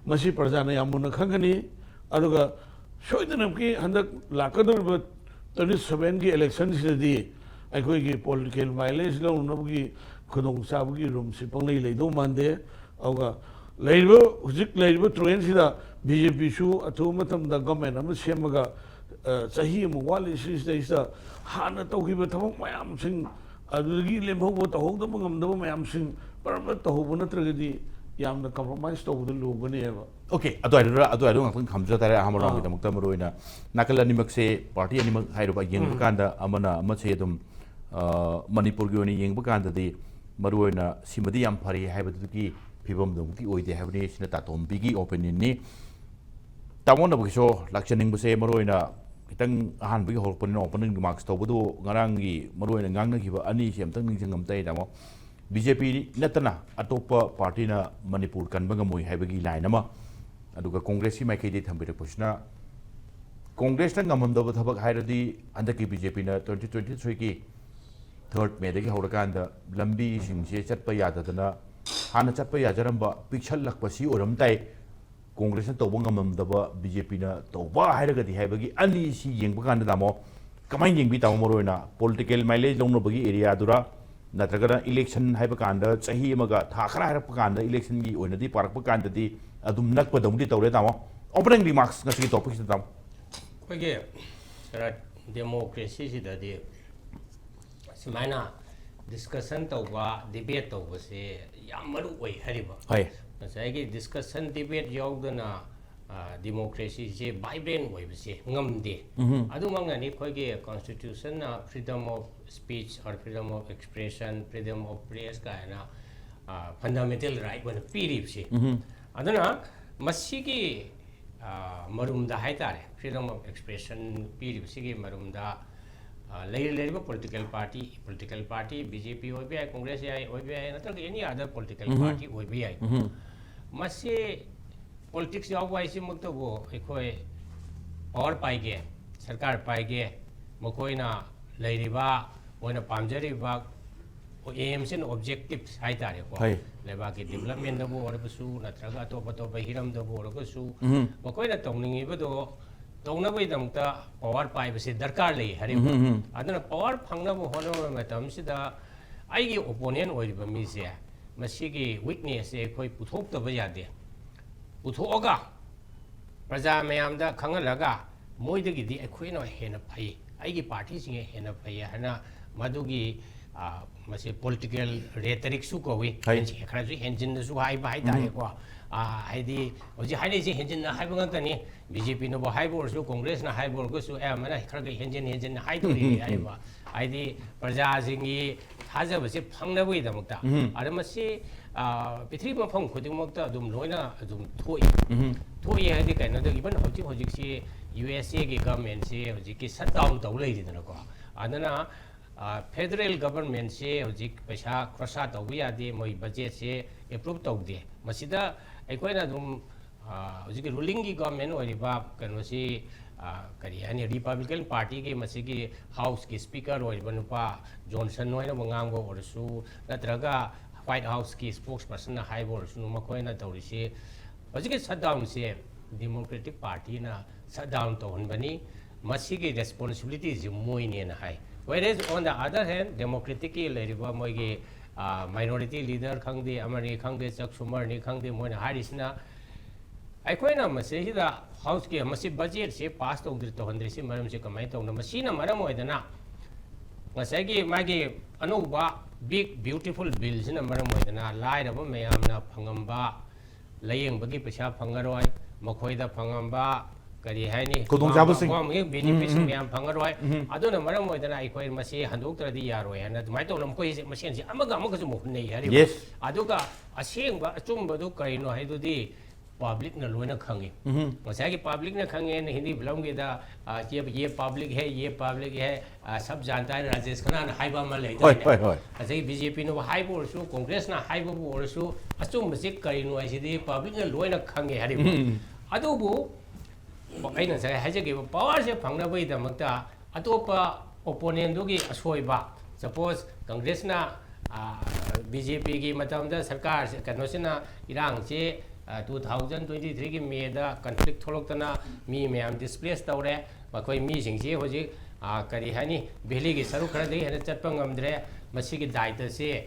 ꯃꯁꯤ ꯄ꯭ꯔꯖꯥꯅ ꯌꯥꯝ ꯃꯨꯟꯅ ꯈꯪꯒꯅꯤ꯫ ꯑꯗꯨꯒ ꯁꯣꯏꯗꯅꯃꯛꯀꯤ ꯍꯟꯗꯛ ꯂꯥꯛꯀꯗꯧꯔꯤꯕ ꯇ꯭ꯋꯦꯟꯇꯤ ꯁꯚꯦꯟꯒꯤ ꯏꯂꯦꯛꯁꯟꯁꯤꯗꯗꯤ ꯑꯩꯈꯣꯏꯒꯤ ꯄꯣꯂꯤꯇꯤꯀꯦꯜ ꯃꯥꯏꯂꯦꯖ ꯂꯧꯅꯅꯕꯒꯤ ꯈꯨꯗꯣꯡꯆꯥꯕꯒꯤ ꯔꯨꯝꯁꯤ ꯄꯪꯂꯩ ꯂꯩꯗꯧ ꯃꯥꯟꯗꯦ꯫ ꯑꯗꯨꯒ ꯂꯩꯔꯤꯕ, ꯍꯧꯖꯤꯛ ꯂꯩꯔꯤꯕ ꯇ꯭ꯔꯦꯟꯁꯤꯗ ꯕꯤ ꯖꯦ ꯄꯤꯁꯨ ꯑꯊꯨꯕ ꯃꯇꯝꯗ ꯒꯣꯔꯃꯦꯟ ꯑꯃ ꯁꯦꯝꯃꯒ, ꯑ, ꯆꯍꯤ ꯑꯃ ꯋꯥꯠꯂꯤ, ꯁꯤꯁꯤꯗꯩꯁꯤꯗ ꯍꯥꯟꯅ ꯇꯧꯈꯤꯕ ꯊꯕꯛ ꯃꯌꯥꯝꯁꯤꯡ, ꯑꯗꯨꯗꯒꯤ ꯂꯦꯝꯍꯧꯕ, ꯇꯧꯍꯧꯗꯕ ꯉꯝꯗꯕ ꯃꯌꯥꯝꯁꯤꯡ ꯄꯔꯞ ꯄꯔꯞ ꯇꯧꯍꯧꯕ ꯅꯠꯇ꯭ꯔꯒꯗꯤ ꯌꯥꯝꯅ ꯀꯝꯄ꯭ꯔꯣꯃꯥꯏꯁ ꯇꯧꯕꯗ ꯂꯨꯒꯅꯦꯕ꯫ ꯑꯣꯀꯦ, ꯑꯗꯨꯋꯥꯏꯗꯨꯗ, ꯑꯗꯨꯋꯥꯏꯗꯨ ꯉꯥꯛꯇꯪ ꯊꯝꯖ ꯇꯥꯔꯦ꯫ ꯑꯍꯥꯟꯕ ꯑꯥ꯫ ꯔꯥꯎꯟꯒꯤꯗꯃꯛꯇ ꯃꯔꯨ ꯑꯣꯏꯅ ꯅꯥꯀꯜ ꯑꯅꯤꯃꯛꯁꯦ, ꯄꯥꯔꯇꯤ ꯑꯅꯤꯃꯛ ꯍꯥꯏꯔꯤꯕ ꯌꯦꯡꯕ ꯎꯝ꯫ ꯀꯥꯟꯗ ꯑꯃꯅ ꯑꯃꯁꯦ ꯑꯗꯨꯝ, ꯑ, ꯃꯅꯤꯄꯨꯔꯒꯤ ꯑꯣꯏꯅ ꯌꯦꯡꯕ ꯀꯥꯟꯗꯗꯤ ꯃꯔꯨ ꯑꯣꯏꯅ ꯁꯤꯃꯗꯤ ꯌꯥꯝ ꯐꯔꯤ ꯍꯥꯏꯕꯗꯨꯒꯤ ꯐꯤꯕꯝꯗꯨꯃꯛꯇꯤ ꯑꯣꯏꯗꯦ ꯍꯥꯏꯕꯅꯤ꯫ ꯁꯤꯅ ꯇꯥꯇꯣꯝꯕꯤꯒꯤ ꯑꯣꯄꯤꯅꯤꯌꯟꯅꯤ꯫ ꯇꯥꯃꯣꯅꯕꯒꯤꯁꯨ ꯂꯥꯛꯆꯅꯤꯡꯕꯁꯦ ꯃꯔꯨ ꯑꯣꯏꯅ ꯈꯤꯇꯪ ꯑꯍꯥꯟꯕꯒꯤ ꯍꯧꯔꯛꯄꯅꯤꯅ ꯑꯣꯄꯅꯤꯡ ꯔꯤꯃꯥꯔꯛꯁ ꯇꯧꯕꯗꯨ ꯉꯔꯥꯡꯒꯤ ꯃꯔꯨ ꯑꯣꯏꯅ ꯉꯥꯡꯅꯈꯤꯕ ꯑꯅꯤꯁꯤ ꯑꯝꯇꯪ ꯅꯤꯡꯁꯤꯡꯉꯝꯇ ꯑꯩ ꯇꯥꯃꯣ꯫ ꯕꯤ ꯖꯦ ꯄꯤ ꯅꯠꯇꯅ ꯑꯇꯣꯞꯄ ꯄꯥꯔꯇꯤꯅ ꯃꯅꯤꯄꯨꯔ ꯀꯟꯕ ꯉꯝꯃꯣꯏ ꯍꯥꯏꯕꯒꯤ ꯂꯥꯏꯟ ꯑꯃ, ꯑꯗꯨꯒ ꯀꯣꯡꯒ꯭ꯔꯦꯁꯀꯤ ꯃꯥꯏꯀꯩꯗꯒꯤ ꯊꯝꯕꯤꯔꯛꯄꯁꯤꯅ, ꯀꯣꯡꯒ꯭ꯔꯦꯁꯅ ꯉꯝꯃꯝꯗꯕ ꯊꯕꯛ ꯍꯥꯏꯔꯗꯤ ꯍꯟꯗꯛꯀꯤ ꯕꯤ ꯖꯦ ꯄꯤꯅ ꯇ꯭ꯋꯦꯟꯇꯤ ꯇ꯭ꯋꯦꯟꯇꯤ ꯊ꯭ꯔꯤꯒꯤ ꯊꯔꯠ ꯃꯦꯗꯒꯤ ꯍꯧꯔꯀꯥꯟꯗ ꯂꯝꯕꯤꯁꯤꯡꯁꯦ ꯆꯠꯄ ꯌꯥꯗꯗꯅ, ꯍꯥꯟꯅ ꯆꯠꯄ ꯌꯥꯖꯔꯝꯕ ꯄꯤꯛꯁꯜꯂꯛꯄꯁꯤ ꯑꯣꯏꯔꯝ ꯇꯥꯏ꯫ ꯀꯣꯡꯒ꯭ꯔꯦꯁꯅ ꯇꯧꯕ ꯉꯝꯃꯝꯗꯕ ꯕꯤ ꯖꯦ ꯄꯤꯅ ꯇꯧꯕ ꯍꯥꯏꯔꯒꯗꯤ ꯍꯥꯏꯕꯒꯤ ꯑꯅꯤꯁꯤ ꯌꯦꯡꯕ ꯀꯥꯟꯗ, ꯇꯥꯃꯣ, ꯀꯃꯥꯏꯅ ꯌꯦꯡꯕꯤ, ꯇꯥꯃꯣ? ꯃꯔꯨ ꯑꯣꯏꯅ ꯄꯣꯂꯤꯇꯤꯀꯦꯜ ꯃꯥꯏꯂꯦꯖ ꯂꯧꯅꯕꯒꯤ ꯑꯦꯔꯤꯌꯥꯗꯨꯔ, ꯅꯠꯇ꯭ꯔꯒꯅ ꯏꯂꯦꯛꯁꯟ ꯍꯥꯏꯕ ꯀꯥꯟꯗ, ꯆꯍꯤ ꯑꯃꯒ ꯊꯥ ꯈꯔ ꯍꯥꯏꯔꯛꯄ ꯀꯥꯟꯗ, ꯏꯂꯦꯛꯁꯟꯒꯤ ꯑꯣꯏꯅꯗꯤ ꯄꯥꯔꯛꯄ ꯀꯥꯟꯗꯗꯤ ꯑꯗꯨꯝ ꯅꯛꯄꯗꯧꯅꯗꯤ ꯇꯧꯔꯦ, ꯇꯥꯃꯣ꯫ Opening remarks ꯉꯁꯤꯒꯤ topic ꯁꯤꯗ, ꯇꯥꯃꯣ꯫ ꯑꯩꯈꯣꯏꯒꯤ ꯁꯥꯔ, democracy ꯁꯤꯗꯗꯤ ꯁꯨꯃꯥꯏꯅ discussion ꯇꯧꯕ, debate ꯇꯧꯕꯁꯦ ꯌꯥꯝ ꯃꯔꯨ ꯑꯣꯏ ꯍꯥꯏꯔꯤꯕ꯫ ꯍꯣꯏ꯫ ꯉꯁꯥꯏꯒꯤ discussion, debate ꯌꯥꯎꯗꯅ democracy ꯁꯦ vibrant ꯑꯣꯏꯕꯁꯦ ꯉꯝꯗꯦ꯫ ꯑꯗꯨꯃꯛꯅꯅꯤ ꯑꯩꯈꯣꯏꯒꯤ constitution ꯅ freedom of speech or freedom of expression, freedom of press ꯀꯥꯏꯅ fundamental right ꯑꯣꯏꯅ ꯄꯤꯔꯤꯕꯁꯦ꯫ ꯑꯗꯨꯅ ꯃꯁꯤꯒꯤ ꯃꯔꯨꯝꯗ ꯍꯥꯏꯇꯥꯔꯦ, freedom of expression ꯄꯤꯔꯤꯕꯁꯤꯒꯤ ꯃꯔꯨꯝꯗ ꯂꯩꯔ ꯂꯩꯔꯤꯕ political party, political party, BJP ꯑꯣꯏꯕ ꯌꯥꯏ, Congress ꯌꯥꯏ, ꯑꯣꯏꯕ ꯌꯥꯏ, ꯅꯠꯇ꯭ꯔꯒ any other political party ꯑꯣꯏꯕ ꯌꯥꯏ꯫ ꯃꯁꯤ politics ꯌꯥꯎꯕ ꯍꯥꯏꯁꯤꯃꯛꯇꯕꯨ ꯑꯩꯈꯣꯏ power ꯄꯥꯏꯒꯦ, ꯁꯔꯀꯥꯔ ꯄꯥꯏꯒꯦ, ꯃꯈꯣꯏꯅ ꯂꯩꯔꯤꯕ, ꯃꯣꯏꯅ ꯄꯥꯝꯖꯔꯤꯕ aim and objectives ꯍꯥꯏꯇꯥꯔꯦꯀꯣ, ꯍꯣꯏ꯫ ꯂꯩꯕꯥꯛꯀꯤ development ꯇꯕꯨ ꯑꯣꯏꯔꯒꯁꯨ ꯅꯠꯇ꯭ꯔꯒ ꯑꯇꯣꯞ ꯑꯇꯣꯞꯄ ꯍꯤꯔꯝꯗꯕꯨ ꯑꯣꯏꯔꯒꯁꯨ ꯃꯈꯣꯏꯅ ꯇꯧꯅꯤꯡꯉꯤꯕꯗꯣ ꯇꯧꯅꯕꯒꯤꯗꯃꯛꯇ power ꯄꯥꯏꯕꯁꯤ ꯗꯔꯀꯥꯔ ꯂꯩ ꯍꯥꯏꯔꯤꯕ꯫ ꯑꯗꯨꯅ power ꯐꯪꯅꯕ ꯍꯣꯠꯅꯕ ꯃꯇꯝꯁꯤꯗ ꯑꯩꯒꯤ opponent ꯑꯣꯏꯔꯤꯕ ꯃꯤꯁꯦ, ꯃꯁꯤꯒꯤ weakness ꯁꯦ ꯑꯩꯈꯣꯏ ꯄꯨꯊꯣꯛꯇꯕ ꯌꯥꯗꯦ꯫ ꯄꯨꯊꯣꯛꯑꯒ ꯄ꯭ꯔꯖꯥ ꯃꯌꯥꯝꯗ ꯈꯪꯍꯜꯂꯒ ꯃꯣꯏꯗꯒꯤꯗꯤ ꯑꯩꯈꯣꯏꯅ ꯍꯦꯟꯅ ꯐꯩ, ꯑꯩꯒꯤ party ꯁꯤꯡꯅ ꯍꯦꯟꯅ ꯐꯩ ꯍꯥꯏꯅ ꯃꯗꯨꯒꯤ, ꯃꯁꯤ political rhetoric ꯁꯨ ꯀꯧꯏ꯫ ꯍꯣꯏ꯫ ꯍꯦꯟꯖꯤ-, ꯈꯔꯁꯨ ꯍꯦꯟꯖꯤꯟꯅꯁꯨ ꯍꯥꯏꯕ ꯍꯥꯏꯇꯥꯔꯦꯀꯣ꯫ ꯍꯥꯏꯗꯤ ꯍꯧꯖꯤꯛ ꯍꯥꯏꯅꯔꯤꯁꯦ ꯍꯦꯟꯖꯤꯟꯅ ꯍꯥꯏꯕ ꯉꯥꯛꯇꯅꯤ꯫ BJP ꯅꯕꯨ ꯍꯥꯏꯕ ꯑꯣꯏꯔꯁꯨ, Congress ꯅ ꯍꯥꯏꯕ ꯑꯣꯏꯔꯒꯁꯨ, ꯑꯌꯥꯝꯕꯅ ꯈꯔ ꯈꯔ ꯍꯦꯟꯖꯤꯟ ꯍꯦꯟꯖꯤꯟꯅ ꯍꯥꯏꯗꯣꯔꯤꯅꯤ ꯍꯥꯏꯔꯤꯕ꯫ ꯍꯥꯏꯗꯤ ꯄ꯭ꯔꯖꯥꯁꯤꯡꯒꯤ ꯊꯥꯖꯕꯁꯦ ꯐꯪꯅꯕꯒꯤꯗꯃꯛꯇ꯫ ꯑꯗ ꯃꯁꯤ ꯄ꯭ꯔꯤꯊꯤꯕꯤ ꯃꯐꯝ ꯈꯨꯗꯤꯡꯃꯛꯇ ꯑꯗꯨꯝ ꯂꯣꯏꯅ ꯑꯗꯨꯝ ꯊꯣꯛꯏ꯫ ꯊꯣꯛꯏ ꯍꯥꯏꯗꯤ ꯀꯩꯅꯣꯗ, even ꯍꯧꯖꯤꯛ ꯍꯧꯖꯤꯛꯁꯤ USA ꯒꯤ government ꯁꯤ ꯍꯧꯖꯤꯛꯀꯤ shutdown ꯇꯧ ꯂꯩꯔꯤꯗꯅꯀꯣ꯫ ꯑꯗꯨꯅ federal government ꯁꯦ ꯍꯧꯖꯤꯛ ꯄꯩꯁꯥ ꯈꯣꯔꯁꯥ ꯇꯧꯕ ꯌꯥꯗꯦ, ꯃꯣꯏ budget ꯁꯦ approve ꯇꯧꯗꯦ꯫ ꯃꯁꯤꯗ ꯑꯩꯈꯣꯏꯅ ꯑꯗꯨꯝ ꯍꯧꯖꯤꯛꯀꯤ ruling ꯒꯤ government ꯑꯣꯏꯔꯤꯕ ꯀꯩꯅꯣꯁꯤ, ꯀꯔꯤ ꯍꯥꯏꯅꯤ, Republican party ꯒꯤ ꯃꯁꯤꯒꯤ House ꯀꯤ Speaker ꯑꯣꯏꯔꯤꯕ ꯅꯨꯄꯥ Johnson ꯍꯣꯏꯅꯕꯨ ꯉꯥꯡꯕ ꯑꯣꯏꯔꯁꯨ, ꯅꯠꯇ꯭ꯔꯒ White House ꯀꯤ spokesperson ꯅ ꯍꯥꯏꯕ ꯑꯣꯏꯔꯁꯨ, ꯃꯈꯣꯏꯅ ꯇꯧꯔꯤꯁꯤ ꯍꯧꯖꯤꯛꯀꯤ shutdown ꯁꯦ Democratic Party ꯅ shutdown ꯇꯧꯍꯟꯕꯅꯤ꯫ ꯃꯁꯤꯒꯤ responsibility ꯁꯤ ꯃꯣꯏꯅꯦꯅ ꯍꯥꯏ꯫ Whereas on the other hand, Democratic ꯀꯤ ꯂꯩꯔꯤꯕ ꯃꯣꯏꯒꯤ minority leader ꯈꯪꯗꯦ, ꯑꯃꯅꯤ ꯈꯪꯗꯦ, Chuck Schumer ꯅꯤ ꯈꯪꯗꯦ, ꯃꯣꯏꯅ ꯍꯥꯏꯔꯤꯁꯤꯅ ꯑꯩꯈꯣꯏꯅ ꯃꯁꯤꯁꯤꯗ ꯍꯥꯎꯁꯀꯤ ꯃꯁꯤ ꯕꯖꯦꯠꯁꯤ ꯄꯥꯁ ꯇꯧꯗ꯭ꯔꯤ ꯇꯧꯍꯟꯗ꯭ꯔꯤꯁꯤ ꯃꯔꯝꯁꯤ ꯀꯃꯥꯏꯅ ꯇꯧꯅꯣ? ꯃꯁꯤꯅ ꯃꯔꯝ ꯑꯣꯏꯗꯅ ꯉꯁꯥꯏꯒꯤ ꯃꯥꯒꯤ ꯑꯅꯧꯕ ꯕꯤꯛ ꯕ꯭ꯌꯨꯇꯤꯐꯨꯜ ꯕꯤꯜꯁꯤꯅ ꯃꯔꯝ ꯑꯣꯏꯗꯅ ꯂꯥꯏꯔꯕ ꯃꯌꯥꯝꯅ ꯐꯪꯉꯝꯕ ꯂꯥꯌꯦꯡꯕꯒꯤ ꯄꯩꯁꯥ ꯐꯪꯉꯔꯣꯏ, ꯃꯈꯣꯏꯗ ꯐꯪꯉꯝꯕ ꯀꯔꯤ ꯍꯥꯏꯅꯤ, ꯈꯨꯗꯣꯡꯆꯥꯕꯁꯤꯡ꯫ ꯑꯋꯥꯡꯕꯒꯤ ꯕꯦꯅꯤꯐꯤꯠꯁꯤꯡ ꯃꯌꯥꯝ ꯐꯪꯉꯔꯣꯏ꯫ ꯑꯗꯨꯅ ꯃꯔꯝ ꯑꯣꯏꯗꯅ ꯑꯩꯈꯣꯏ ꯃꯁꯤ ꯍꯟꯗꯣꯛꯇ꯭ꯔꯗꯤ ꯌꯥꯔꯣꯏ ꯍꯥꯏꯅ ꯑꯗꯨꯃꯥꯏꯅ ꯇꯧꯅ ꯃꯈꯣꯏꯁꯦ ꯃꯁꯦꯟꯁꯦ ꯑꯃꯒ ꯑꯃꯒꯁꯨ ꯑꯃꯨꯛ ꯍꯨꯟꯅꯩ ꯍꯥꯏꯔꯤꯕ꯫ Yes. ꯑꯗꯨꯒ ꯑꯁꯦꯡꯕ ꯑꯆꯨꯝꯕꯗꯨ ꯀꯔꯤꯅꯣ ꯍꯥꯏꯗꯨꯗꯤ ꯄꯕ꯭ꯂꯤꯛꯅ ꯂꯣꯏꯅ ꯈꯪꯉꯤ꯫ ꯉꯁꯥꯏꯒꯤ ꯄꯕ꯭ꯂꯤꯛꯅ ꯈꯪꯉꯦꯅ ꯍꯤꯟꯗꯤ ꯐꯤꯂꯝꯒꯤꯗ, ꯑ, "ये, ये पब्लिक है, ये पब्लिक है, ꯑ, सब जानता है", ꯔꯥꯖꯦꯁ ꯈꯟꯅꯥꯅ ꯍꯥꯏꯕ ꯑꯃ ꯂꯩꯗꯥꯏꯅꯦ? ꯍꯣꯏ, ꯍꯣꯏ, ꯍꯣꯏ꯫ ꯉꯁꯥꯏꯒꯤ ꯕꯤ ꯖꯦ ꯄꯤꯅꯕꯨ ꯍꯥꯏꯕ ꯑꯣꯏꯔꯁꯨ, ꯀꯣꯡꯒ꯭ꯔꯦꯁꯅ ꯍꯥꯏꯕꯕꯨ ꯑꯣꯏꯔꯁꯨ, ꯑꯆꯨꯝꯕꯁꯤ ꯀꯔꯤꯅꯣ ꯍꯥꯏꯁꯤꯗꯤ ꯄꯕ꯭ꯂꯤꯛꯅ ꯂꯣꯏꯅ ꯈꯪꯉꯦ ꯍꯥꯏꯔꯤꯕ꯫ ꯑꯗꯨꯕꯨ ꯑꯩꯅ ꯉꯁꯥꯏ ꯍꯥꯏꯖꯈꯤꯕ ꯄꯋꯥꯔꯁꯦ ꯐꯪꯅꯕꯒꯤꯗꯃꯛꯇ ꯑꯇꯣꯞꯄ ꯑꯣꯄꯣꯅꯦꯟꯗꯨꯒꯤ ꯑꯁꯣꯏꯕ, ꯁꯄꯣꯁ ꯀꯪꯒ꯭ꯔꯦꯁꯅ, ꯑ, ꯕꯤ ꯖꯦ ꯄꯤꯒꯤ ꯃꯇꯝꯗ ꯁꯔꯀꯥꯔꯁꯦ, ꯀꯩꯅꯣꯁꯤꯅ ꯏꯔꯥꯡꯁꯦ, ꯑ, ꯇꯨ ꯊꯥꯎꯖꯟ ꯇ꯭ꯋꯦꯟꯇꯤ ꯊ꯭ꯔꯤꯒꯤ ꯃꯦꯗ ꯀꯟꯐ꯭ꯂꯤꯛ ꯊꯣꯛꯂꯛꯇꯅ ꯃꯤ ꯃꯌꯥꯝ ꯗꯤꯁꯄ꯭ꯂꯦꯁ ꯇꯧꯔꯦ꯫ ꯃꯈꯣꯏ ꯃꯤꯁꯤꯡꯁꯤ ꯍꯧꯖꯤꯛ, ꯑ, ꯀꯔꯤ ꯍꯥꯏꯅꯤ, ꯚꯦꯂꯤꯒꯤ ꯁꯔꯨꯛ ꯈꯔꯗꯒꯤ ꯍꯦꯟꯅ ꯆꯠꯄ ꯉꯝꯗ꯭ꯔꯦ꯫ ꯃꯁꯤꯒꯤ ꯗꯥꯏꯇꯁꯤ,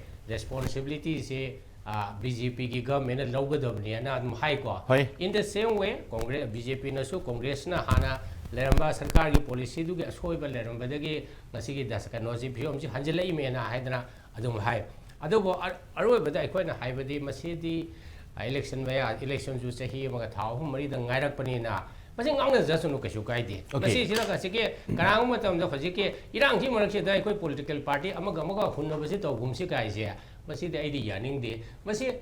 ꯔꯦꯁꯄꯣꯟꯁꯤꯕꯤꯂꯤꯇꯤꯁꯤ, ꯑ, ꯕꯤ ꯖꯦ ꯄꯤꯒꯤ ꯒꯚꯔꯟꯃꯦꯟꯅ ꯂꯧꯒꯗꯕꯅꯦꯅ ꯑꯗꯨꯝ ꯍꯥꯏꯀꯣ꯫ ꯍꯣꯏ꯫ In the same way, Congress, B J ꯄꯤꯅꯁꯨ ꯀꯣꯡꯒ꯭ꯔꯦꯁꯅ ꯍꯥꯟꯅ ꯂꯩꯔꯝꯕ ꯁꯔꯀꯥꯔꯒꯤ ꯄꯣꯂꯤꯁꯤꯗꯨꯒꯤ ꯑꯁꯣꯏꯕ ꯂꯩꯔꯝꯕꯗꯒꯤ ꯉꯁꯤꯒꯤ ꯗꯁ-, ꯀꯩꯅꯣꯁꯤ, ꯐꯤꯕꯝꯁꯤ ꯍꯟꯖꯤꯜꯂꯛꯏꯃꯦꯅ ꯍꯥꯏꯗꯅ ꯑꯗꯨꯝ ꯍꯥꯏ꯫ ꯑꯗꯨꯕꯨ ꯑ-, ꯑꯔꯣꯏꯕꯗ ꯑꯩꯈꯣꯏꯅ ꯍꯥꯏꯕꯗꯤ ꯃꯁꯤꯗꯤ, ꯑ, ꯏꯂꯦꯛꯁꯟ ꯃꯌꯥ, ꯏꯂꯦꯛꯁꯟꯁꯨ ꯆꯍꯤ ꯑꯃꯒ ꯊꯥ ꯑꯍꯨꯝ ꯃꯔꯤꯗ ꯉꯥꯏꯔꯛꯄꯅꯤꯅ ꯃꯁꯤ ꯉꯥꯡꯅꯖꯁꯅꯨ, ꯀꯩꯁꯨ ꯀꯥꯏꯗꯦ꯫ Okay. ꯃꯁꯤꯁꯤꯅ ꯉꯁꯤꯒꯤ ꯀꯅꯥꯒꯨꯝꯕ ꯃꯇꯝꯗ ꯍꯧꯖꯤꯛꯀꯤ ꯏꯔꯥꯡꯁꯤ ꯃꯔꯛꯁꯤꯗ ꯑꯩꯈꯣꯏ ꯄꯣꯂꯤꯇꯤꯀꯦꯜ ꯄꯥꯔꯇꯤ ꯑꯃꯒ ꯑꯃꯒ ꯍꯨꯟꯅꯕꯁꯤ ꯇꯧꯒꯨꯝꯁꯤ ꯀꯥꯏꯁꯦ, ꯃꯁꯤꯗꯤ ꯑꯩꯗꯤ ꯌꯥꯅꯤꯡꯗꯦ꯫ ꯃꯁꯤ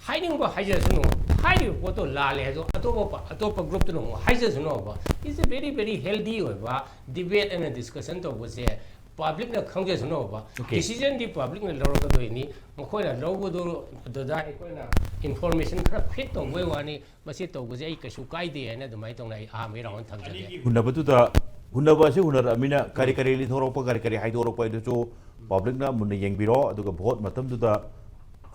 ꯍꯥꯏꯅꯤꯡꯕ ꯍꯥꯏꯖꯁꯅꯨ, ꯍꯥꯏꯔꯤꯕ ꯄꯣꯠꯇꯣ ꯂꯥꯜꯂꯦ ꯍꯥꯏꯗꯣ ꯑꯇꯣꯞꯄ ꯄ-, ꯑꯇꯣꯞꯄ ꯒ꯭ꯔꯨꯞꯇꯨꯅ ꯑꯃꯨꯛ ꯍꯥꯏꯖꯁꯅꯨꯕ꯫ It's a very, very healthy ꯑꯣꯏꯕ debate and discussion ꯇꯧꯕꯁꯦ ꯄꯕ꯭ꯂꯤꯛꯅ ꯈꯪꯖꯁꯅꯨꯕ꯫ Okay. ꯗꯤꯁꯤꯖꯟꯗꯤ ꯄꯕ꯭ꯂꯤꯛꯅ ꯂꯧꯔꯛꯀꯗꯣꯏꯅꯤ꯫ ꯃꯈꯣꯏꯅ ꯂꯧꯕꯗꯨ ꯑꯗꯨꯗ ꯑꯩꯈꯣꯏꯅ ꯏꯟꯐꯣꯔꯃꯦꯁꯟ ꯈꯔ ꯐꯤꯠ ꯇꯧꯕꯩ ꯋꯥꯅꯤ꯫ ꯃꯁꯤ ꯇꯧꯕꯁꯦ ꯑꯩ ꯀꯩꯁꯨ ꯀꯥꯏꯗꯦ ꯍꯥꯏꯅ ꯑꯗꯨꯃꯥꯏꯅ ꯇꯧꯅ ꯑꯩ ꯑꯍꯥꯟꯕꯒꯤ ꯔꯥꯎꯟ ꯊꯝꯖꯒꯦ꯫ ꯍꯨꯟꯅꯕꯗꯨꯗ, ꯍꯨꯟꯅꯕ ꯑꯁꯤ ꯍꯨꯟꯅꯔꯛꯑꯃꯤꯅ ꯀꯔꯤ ꯀꯔꯤ ꯂꯤꯊꯣꯔꯛꯄ, ꯀꯔꯤ ꯀꯔꯤ ꯍꯥꯏꯗꯣꯔꯛꯄ ꯍꯥꯏꯗꯨꯁꯨ ꯄꯕ꯭ꯂꯤꯛꯅ ꯃꯨꯟꯅ ꯌꯦꯡꯕꯤꯔꯣ꯫ ꯑꯗꯨꯒ ꯚꯣꯠ ꯃꯇꯝꯗꯨꯗ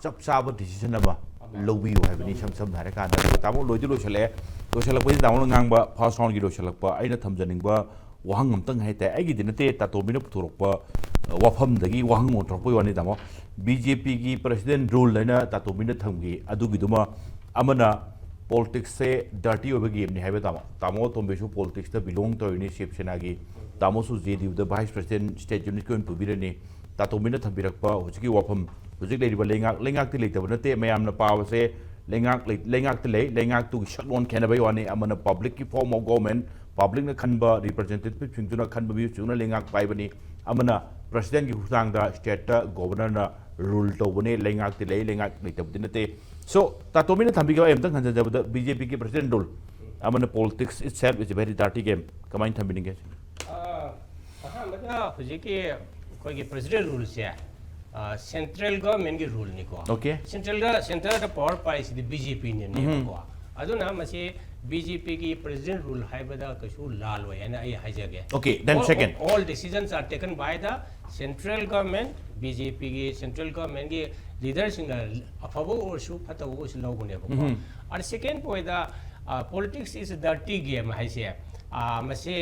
ꯆꯞ ꯆꯥꯕ ꯗꯤꯁꯤꯖꯟ ꯑꯃ ꯂꯧꯕꯤꯌꯨ ꯍꯥꯏꯕꯅꯤ, ꯏꯁꯝ ꯁꯝꯅ ꯍꯥꯏꯔꯀꯥꯟꯗ꯫ ꯑꯗꯨꯒ ꯇꯥꯃꯣ, ꯂꯣꯏꯗꯤ ꯂꯣꯏꯁꯤꯜꯂꯛꯑꯦ꯫ ꯂꯣꯏꯁꯤꯜꯂꯛꯄꯁꯤꯗ ꯇꯥꯃꯣꯅ ꯉꯥꯡꯕ ꯐꯥꯔꯁ ꯔꯥꯎꯟꯒꯤ ꯂꯣꯏꯁꯤꯜꯂꯛꯄ, ꯑꯩꯅ ꯊꯝꯖꯅꯤꯡꯕ ꯋꯥꯍꯪ ꯑꯝꯇꯪ ꯍꯥꯏꯇꯥꯔꯦ, ꯑꯩꯒꯤꯗꯤ ꯅꯠꯇꯦ, ꯇꯥꯇꯣꯝꯕꯤꯅ ꯄꯨꯊꯣꯔꯛꯄ, ꯑ, ꯋꯥꯐꯝꯗꯒꯤ ꯋꯥꯍꯪ ꯑꯣꯟꯊꯣꯔꯛꯄꯒꯤ ꯋꯥꯅꯤ, ꯇꯥꯃꯣ꯫ ꯕꯤ ꯖꯦ ꯄꯤꯒꯤ ꯄ꯭ꯔꯁꯤꯗꯦꯟ ꯔꯨꯜ ꯍꯥꯏꯅ ꯇꯥꯇꯣꯝꯕꯤꯅ ꯊꯝꯈꯤ, ꯑꯗꯨꯒꯤꯗꯨꯃ ꯑꯃꯅ ꯄꯣꯂꯤꯇꯤꯛꯁꯁꯦ ꯗꯔꯇꯤ ꯑꯣꯏꯕ ꯒꯦꯝꯅꯤ ꯍꯥꯏꯕ ꯇꯥꯃꯣ꯫ ꯇꯥꯃꯣ ꯑꯇꯣꯝꯕꯤꯁꯨ ꯄꯣꯂꯤꯇꯤꯛꯁꯇ ꯕꯤꯂꯣꯡ ꯇꯧꯔꯤꯅꯤ, ꯁꯤꯕ ꯁꯦꯅꯥꯒꯤ꯫ ꯇꯥꯃꯣꯁꯨ ꯖꯦ ꯗꯤ ꯌꯨꯗ ꯚꯥꯏꯁ ꯄ꯭ꯔꯁꯤꯗꯦꯟꯠ ꯁ꯭ꯇꯦꯠ ꯌꯨꯅꯤꯠꯀꯤ ꯑꯣꯏꯅ ꯄꯨꯕꯤꯔꯅꯤ꯫ ꯇꯥꯇꯣꯝꯕꯤꯅ ꯊꯝꯕꯤꯔꯛꯄ ꯍꯧꯖꯤꯛꯀꯤ ꯋꯥꯐꯝ, ꯍꯧꯖꯤꯛ ꯂꯩꯔꯤꯕ ꯂꯩꯉꯥꯛ, ꯂꯩꯉꯥꯛꯇꯤ ꯂꯩꯇꯕ ꯅꯠꯇꯦ, ꯃꯌꯥꯝꯅ ꯄꯥꯕꯁꯦ ꯂꯩꯉꯥꯛ ꯂꯩ-, ꯂꯩꯉꯥꯛꯇꯤ ꯂꯩ, ꯂꯩꯉꯥꯛꯇꯨꯒꯤ ꯁꯛꯂꯣꯟ ꯈꯦꯠꯅꯕꯩ ꯋꯥꯅꯤ꯫ ꯑꯃꯅ ꯄꯕ꯭ꯂꯤꯛꯀꯤ ꯐꯣꯔꯝ ꯑꯣꯐ ꯒꯣꯚꯔꯟꯃꯦꯟꯠ, ꯄꯕ꯭ꯂꯤꯛꯅ ꯈꯟꯕ ꯔꯤꯄ꯭ꯔꯖꯦꯟꯇꯦꯇꯤꯚꯁꯤꯡꯗꯨꯅ ꯈꯟꯕ ꯃꯤꯑꯣꯏꯁꯤꯡꯗꯨꯅ ꯂꯩꯉꯥꯛ ꯄꯥꯏꯕꯅꯤ, ꯑꯃꯅ ꯄ꯭ꯔꯁꯤꯗꯦꯟꯠꯀꯤ ꯈꯨꯠꯊꯥꯡꯗ ꯁ꯭ꯇꯦꯠꯇ ꯒꯣꯚꯔꯅꯔꯅ ꯔꯨꯜ ꯇꯧꯕꯅꯦ, ꯂꯩꯉꯥꯛꯇꯤ ꯂꯩ, ꯂꯩꯉꯥꯛ ꯂꯩꯇꯕꯗꯤ ꯅꯠꯇꯦ꯫ ꯁꯣ, ꯇꯥꯇꯣꯝꯕꯤꯅ ꯊꯝꯕꯤꯒꯦ, ꯑꯩ ꯑꯝꯇꯪ ꯍꯟꯖꯟꯖꯕꯗ, ꯕꯤ ꯖꯦ ꯄꯤꯒꯤ ꯄ꯭ꯔꯁꯤꯗꯦꯟꯠ ꯔꯨꯜ ꯑꯃꯅ "Politics itself is a very dirty game" ꯀꯃꯥꯏꯅ ꯊꯝꯕꯤꯅꯤꯡꯒꯦ? ꯑ, ꯑꯍꯥꯟꯕꯗ ꯍꯧꯖꯤꯛꯀꯤ ꯑꯩꯈꯣꯏꯒꯤ ꯄ꯭ꯔꯁꯤꯗꯦꯟꯠ ꯔꯨꯜꯁꯦ, ꯑ, ꯁꯦꯟꯇ꯭ꯔꯦꯜ ꯒꯚꯔꯟꯃꯦꯟꯠꯀꯤ ꯔꯨꯜꯅꯤꯀꯣ꯫ ꯑꯣꯀꯦ꯫ ꯁꯦꯟꯇ꯭ꯔꯦꯜꯗ, ꯁꯦꯟꯇꯔꯗ ꯄꯋꯥꯔ ꯄꯥꯏꯁꯤꯗꯤ ꯕꯤ ꯖꯦ ꯄꯤꯅꯦꯕꯀꯣ꯫ ꯑꯗꯨꯅ ꯃꯁꯤ ꯕꯤ ꯖꯦ ꯄꯤꯒꯤ ꯄ꯭ꯔꯁꯤꯗꯦꯟꯠ ꯔꯨꯜ ꯍꯥꯏꯕꯗ ꯀꯩꯁꯨ ꯂꯥꯜꯂꯣꯏ ꯍꯥꯏꯅ ꯑꯩ ꯍꯥꯏꯖꯒꯦ꯫ Okay, then all, second. All decisions are taken by the central government, B J ꯄꯤꯒꯤ ꯁꯦꯟꯇ꯭ꯔꯦꯜ ꯒꯚꯔꯟꯃꯦꯟꯠꯀꯤ ꯂꯤꯗꯔꯁꯤꯡꯅ ꯑꯐꯕ ꯑꯣꯏꯔꯁꯨ ꯐꯠꯇꯕ ꯑꯣꯏꯔꯁꯨ ꯂꯧꯕꯅꯦꯕꯀꯣ꯫ ꯑꯗ ꯁꯦꯀꯦꯟ ꯄꯣꯏꯟꯠꯇ, ꯑ, "Politics is a dirty game" ꯍꯥꯏꯁꯦ, ꯑ, ꯃꯁꯤ,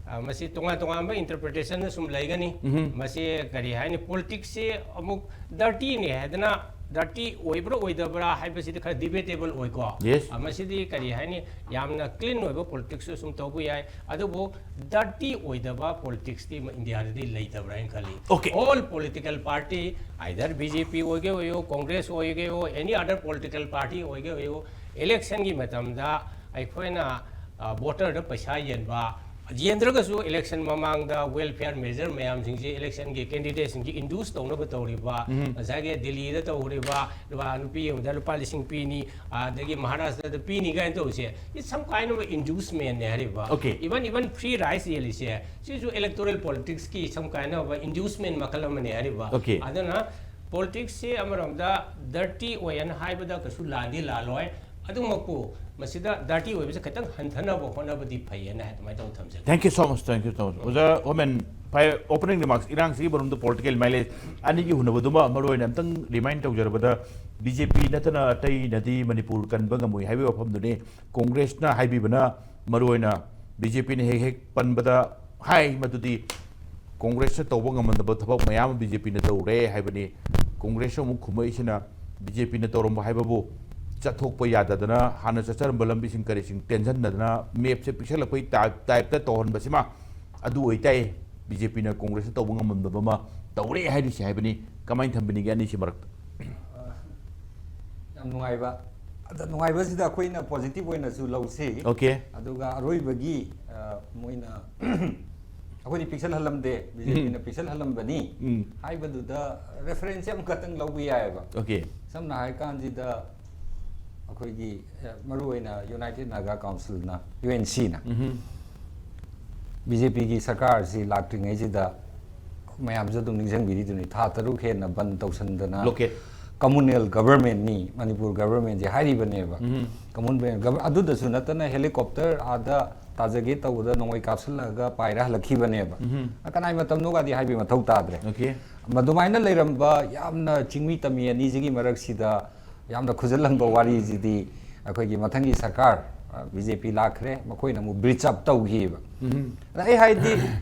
ꯑ, ꯃꯁꯤ ꯇꯣꯉꯥꯟ ꯇꯣꯉꯥꯟꯕ ꯏꯟꯇꯔꯄ꯭ꯔꯤꯇꯦꯁꯟ ꯁꯨꯝ ꯂꯩꯒꯅꯤ꯫ ꯃꯁꯤ ꯀꯔꯤ ꯍꯥꯏꯅꯤ, ꯄꯣꯂꯤꯇꯤꯛꯁꯁꯤ ꯑꯃꯨꯛ ꯗꯔꯇꯤꯅꯤ ꯍꯥꯏꯗꯅ, ꯗꯔꯇꯤ ꯑꯣꯏꯕ꯭ꯔꯥ ꯑꯣꯏꯗꯕ꯭ꯔꯥ ꯍꯥꯏꯕꯁꯤꯗꯤ ꯈꯔ ꯗꯤꯕꯦꯇꯦꯕꯜ ꯑꯣꯏꯀꯣ꯫ Yes. ꯑ, ꯃꯁꯤꯗꯤ ꯀꯔꯤ ꯍꯥꯏꯅꯤ, ꯌꯥꯝꯅ ꯀ꯭ꯂꯤꯟ ꯑꯣꯏꯕ ꯄꯣꯂꯤꯇꯤꯛꯁꯁꯨ ꯁꯨꯝ ꯇꯧꯕ ꯌꯥꯏ, ꯑꯗꯨꯕꯨ ꯗꯔꯇꯤ ꯑꯣꯏꯗꯕ ꯄꯣꯂꯤꯇꯤꯛꯁꯇꯤ ꯏꯟꯗꯤꯌꯥꯗꯗꯤ ꯂꯩꯇꯕ꯭ꯔꯥ ꯍꯥꯏꯅ ꯈꯜꯂꯤ꯫ Okay. All political party, either B J P ꯑꯣꯏꯒꯦ ꯑꯣꯏꯌꯣ, ꯀꯣꯡꯒ꯭ꯔꯦꯁ ꯑꯣꯏꯒꯦ ꯑꯣꯏꯌꯣ, any other political party ꯑꯣꯏꯒꯦ ꯑꯣꯏꯌꯣ, ꯏꯂꯦꯛꯁꯟꯒꯤ ꯃꯇꯝꯗ ꯑꯩꯈꯣꯏꯅ, ꯑ, ꯚꯣꯇꯔꯗ ꯄꯩꯁꯥ ꯌꯦꯟꯕ, ꯌꯦꯟꯗ꯭ꯔꯒꯁꯨ ꯏꯂꯦꯛꯁꯟ ꯃꯃꯥꯡꯗ ꯋꯦꯜꯐꯤꯌꯔ ꯃꯦꯖꯔ ꯃꯌꯥꯝꯁꯤꯡꯁꯦ ꯏꯂꯦꯛꯁꯟꯒꯤ ꯀꯦꯟꯗꯤꯗꯦꯠꯁꯤꯡꯁꯦ ꯏꯟꯗ꯭ꯌꯨꯁ ꯇꯧꯅꯕ ꯇꯧꯔꯤꯕ, ꯎꯝ꯫ ꯉꯁꯥꯏꯒꯤ ꯗꯤꯜꯂꯤꯗ ꯇꯧꯔꯤꯕ, ꯂꯨꯄꯥ, ꯅꯨꯄꯤ ꯑꯃꯗ ꯂꯨꯄꯥ ꯂꯤꯁꯤꯡ ꯄꯤꯅꯤ, ꯑꯗꯒꯤ ꯃꯍꯥꯔꯥꯁꯇ꯭ꯔꯗ ꯄꯤꯅꯤ ꯀꯥꯏꯅ ꯇꯧꯔꯤꯁꯦ, it's some kind of inducement ꯅꯦ ꯍꯥꯏꯔꯤꯕ꯫ Okay. Even, even free rice ꯌꯦꯜꯂꯤꯁꯦ, ꯁꯤꯁꯨ electoral politics ꯀꯤ some kind of inducement ꯃꯈꯜ ꯑꯃꯅꯦ ꯍꯥꯏꯔꯤꯕ꯫ Okay. ꯑꯗꯨꯅ ꯄꯣꯂꯤꯇꯤꯛꯁꯁꯤ ꯑꯃꯔꯣꯝꯗ ꯗꯔꯇꯤ ꯑꯣꯏ ꯍꯥꯏꯅ ꯍꯥꯏꯕꯗ ꯀꯩꯁꯨ ꯂꯥꯟꯗꯤ ꯂꯥꯜꯂꯣꯏ꯫ ꯑꯗꯨꯃꯛꯄꯨ ꯃꯁꯤꯗ ꯗꯔꯇꯤ ꯑꯣꯏꯕꯁꯦ ꯈꯤꯇꯪ ꯍꯟꯊꯅꯕ ꯍꯣꯠꯅꯕꯗꯤ ꯐꯩ ꯍꯥꯏꯅ ꯑꯗꯨꯃꯥꯏꯅ ꯇꯧꯅ ꯊꯝꯖꯒꯦ꯫ Thank you so much, thank you so much. ꯑꯣꯖꯥ ꯍꯣꯃꯦꯟ, ꯐꯥꯏ-, opening remarks, ꯏꯔꯥꯡꯁꯤꯒꯤ ꯃꯔꯨꯝꯗ political mileage ꯑꯅꯤꯒꯤ ꯍꯨꯟꯅꯕꯗꯨꯃ ꯃꯔꯨ ꯑꯣꯏꯅ ꯑꯝꯇꯪ remind ꯇꯧꯖꯔꯕꯗ, ꯕꯤ ꯖꯦ ꯄꯤ ꯅꯠꯇꯅ ꯑꯇꯩꯅꯗꯤ ꯃꯅꯤꯄꯨꯔ ꯀꯟꯕ ꯉꯝꯃꯣꯏ ꯍꯥꯏꯕꯒꯤ ꯋꯥꯐꯝꯗꯨꯅꯤ꯫ ꯀꯣꯡꯒ꯭ꯔꯦꯁꯅ ꯍꯥꯏꯕꯤꯕꯅ ꯃꯔꯨ ꯑꯣꯏꯅ ꯕꯤ ꯖꯦ ꯄꯤꯅ ꯍꯦꯛ ꯍꯦꯛ ꯄꯟꯕꯗ ꯍꯥꯏ, ꯃꯗꯨꯗꯤ ꯀꯣꯡꯒ꯭ꯔꯦꯁꯅ ꯇꯧꯕ ꯉꯝꯃꯝꯗꯕ ꯊꯕꯛ ꯃꯌꯥꯝ ꯑꯃ ꯕꯤ ꯖꯦ ꯄꯤꯅ ꯇꯧꯔꯦ ꯍꯥꯏꯕꯅꯤ꯫ ꯀꯣꯡꯒ꯭ꯔꯦꯁꯅ ꯑꯃꯨꯛ ꯈꯨꯝꯃꯛꯏꯁꯤꯅ, ꯕꯤ ꯖꯦ ꯄꯤꯅ ꯇꯧꯔꯝꯕ ꯍꯥꯏꯕꯕꯨ ꯆꯠꯊꯣꯛꯄ ꯌꯥꯗꯗꯅ, ꯍꯥꯟꯅ ꯆꯠꯆꯔꯝꯕ ꯂꯝꯕꯤꯁꯤꯡ ꯀꯔꯤꯁꯤꯡ ꯇꯦꯟꯁꯤꯟꯗꯗꯅ, ꯃꯦꯞꯁꯦ ꯄꯤꯛꯁꯜꯂꯛꯄꯒꯤ ꯇꯥꯏꯞ, ꯇꯥꯏꯞꯇ ꯇꯧꯍꯟꯕꯁꯤꯃ ꯑꯗꯨ ꯑꯣꯏꯇꯥꯏ꯫ ꯕꯤ ꯖꯦ ꯄꯤꯅ ꯀꯣꯡꯒ꯭ꯔꯦꯁꯇ ꯇꯧꯕ ꯉꯝꯃꯝꯗꯕ ꯑꯃ ꯇꯧꯔꯦ ꯍꯥꯏꯔꯤꯁꯤ ꯍꯥꯏꯕꯅꯤ꯫ ꯀꯃꯥꯏꯅ ꯊꯝꯕꯤꯅꯤꯡꯒꯦ ꯑꯅꯤꯁꯤ ꯃꯔꯛꯇ? ꯌꯥꯝ ꯅꯨꯡꯉꯥꯏꯕ꯫ ꯑꯗ ꯅꯨꯡꯉꯥꯏꯕꯁꯤꯗ ꯑꯩꯈꯣꯏꯅ ꯄꯣꯖꯤꯇꯤꯚ ꯑꯣꯏꯅꯁꯨ ꯂꯧꯁꯤ꯫ Okay. ꯑꯗꯨꯒ ꯑꯔꯣꯏꯕꯒꯤ, ꯑ, ꯃꯣꯏꯅ ꯑꯩꯈꯣꯏꯗꯤ ꯄꯤꯛꯁꯜꯍꯜꯂꯝꯗꯦ, ꯕꯤ ꯖꯦ ꯄꯤꯅ ꯄꯤꯛꯁꯜꯍꯜꯂꯝꯕꯅꯤ ꯎꯝ. ꯍꯥꯏꯕꯗꯨꯗ ꯔꯦꯐꯔꯦꯟꯁ ꯑꯃꯈꯛꯇꯪ ꯂꯧꯕ ꯌꯥꯏꯑꯕ꯫ Okay. ꯁꯝꯅ ꯍꯥꯏꯔꯀꯥꯟꯁꯤꯗ ꯑꯩꯈꯣꯏꯒꯤ, ꯑ, ꯃꯔꯨꯑꯣꯏꯅ ꯌꯨꯅꯥꯏꯇꯦꯗ ꯅꯥꯒꯥ ꯀꯥꯎꯟꯁꯤꯜꯅ, ꯌꯨ ꯑꯦꯟ ꯁꯤꯅ, ꯎꯝ. ꯕꯤ ꯖꯦ ꯄꯤꯒꯤ ꯁꯔꯀꯥꯔꯁꯤ ꯂꯥꯛꯇ꯭ꯔꯤꯉꯩꯁꯤꯗ ꯃꯌꯥꯝꯁꯨ ꯑꯗꯨꯝ ꯅꯤꯡꯁꯤꯡꯕꯤꯔꯤꯗꯨꯅꯤ, ꯊꯥ ꯇꯔꯨꯛ ꯍꯦꯟꯅ ꯕꯟ ꯇꯧꯁꯟꯗꯅ Blockade. ꯀꯝꯃꯨꯅꯦꯜ ꯒꯕꯔꯃꯦꯟꯅꯤ, ꯃꯅꯤꯄꯨꯔ ꯒꯕꯔꯃꯦꯟꯁꯦ ꯍꯥꯏꯔꯤꯕꯅꯦꯕ꯫ ꯎꯝ. ꯀꯝꯃꯨꯅꯦꯜ ꯒꯕꯔ-, ꯑꯗꯨꯗꯁꯨ ꯅꯠꯇꯅ ꯍꯦꯂꯤꯀꯣꯞꯇꯔ ꯑꯥꯗ ꯇꯥꯖꯒꯦ ꯇꯧꯕꯗ ꯅꯣꯡꯃꯩ ꯀꯥꯞꯁꯤꯜꯂꯛꯑꯒ ꯄꯥꯏꯔ ꯍꯜꯂꯛꯈꯤꯕꯅꯦꯕ꯫ ꯎꯝ. ꯀꯅꯥꯏ ꯃꯇꯝꯅꯣꯒꯗꯤ ꯍꯥꯏꯕꯒꯤ ꯃꯊꯧ ꯇꯥꯗ꯭ꯔꯦ꯫ Okay. ꯃꯗꯨꯃꯥꯏꯅ ꯂꯩꯔꯝꯕ ꯌꯥꯝꯅ ꯆꯤꯡꯃꯤ ꯇꯝꯃꯤ ꯑꯅꯤꯁꯤꯒꯤ ꯃꯔꯛꯁꯤꯗ ꯌꯥꯝꯅ ꯈꯨꯖꯜꯂꯝꯕ ꯋꯥꯔꯤꯁꯤꯗꯤ ꯑꯩꯈꯣꯏꯒꯤ ꯃꯊꯪꯒꯤ ꯁꯔꯀꯥꯔ, ꯕꯤ ꯖꯦ ꯄꯤ ꯂꯥꯛꯈ꯭ꯔꯦ, ꯃꯈꯣꯏꯅ ꯑꯃꯨꯛ ꯕ꯭ꯔꯤꯆ ꯑꯞ ꯇꯧꯈꯤꯕ꯫ ꯎꯝ. ꯑꯗ ꯑꯩ ꯍꯥꯏꯗꯤ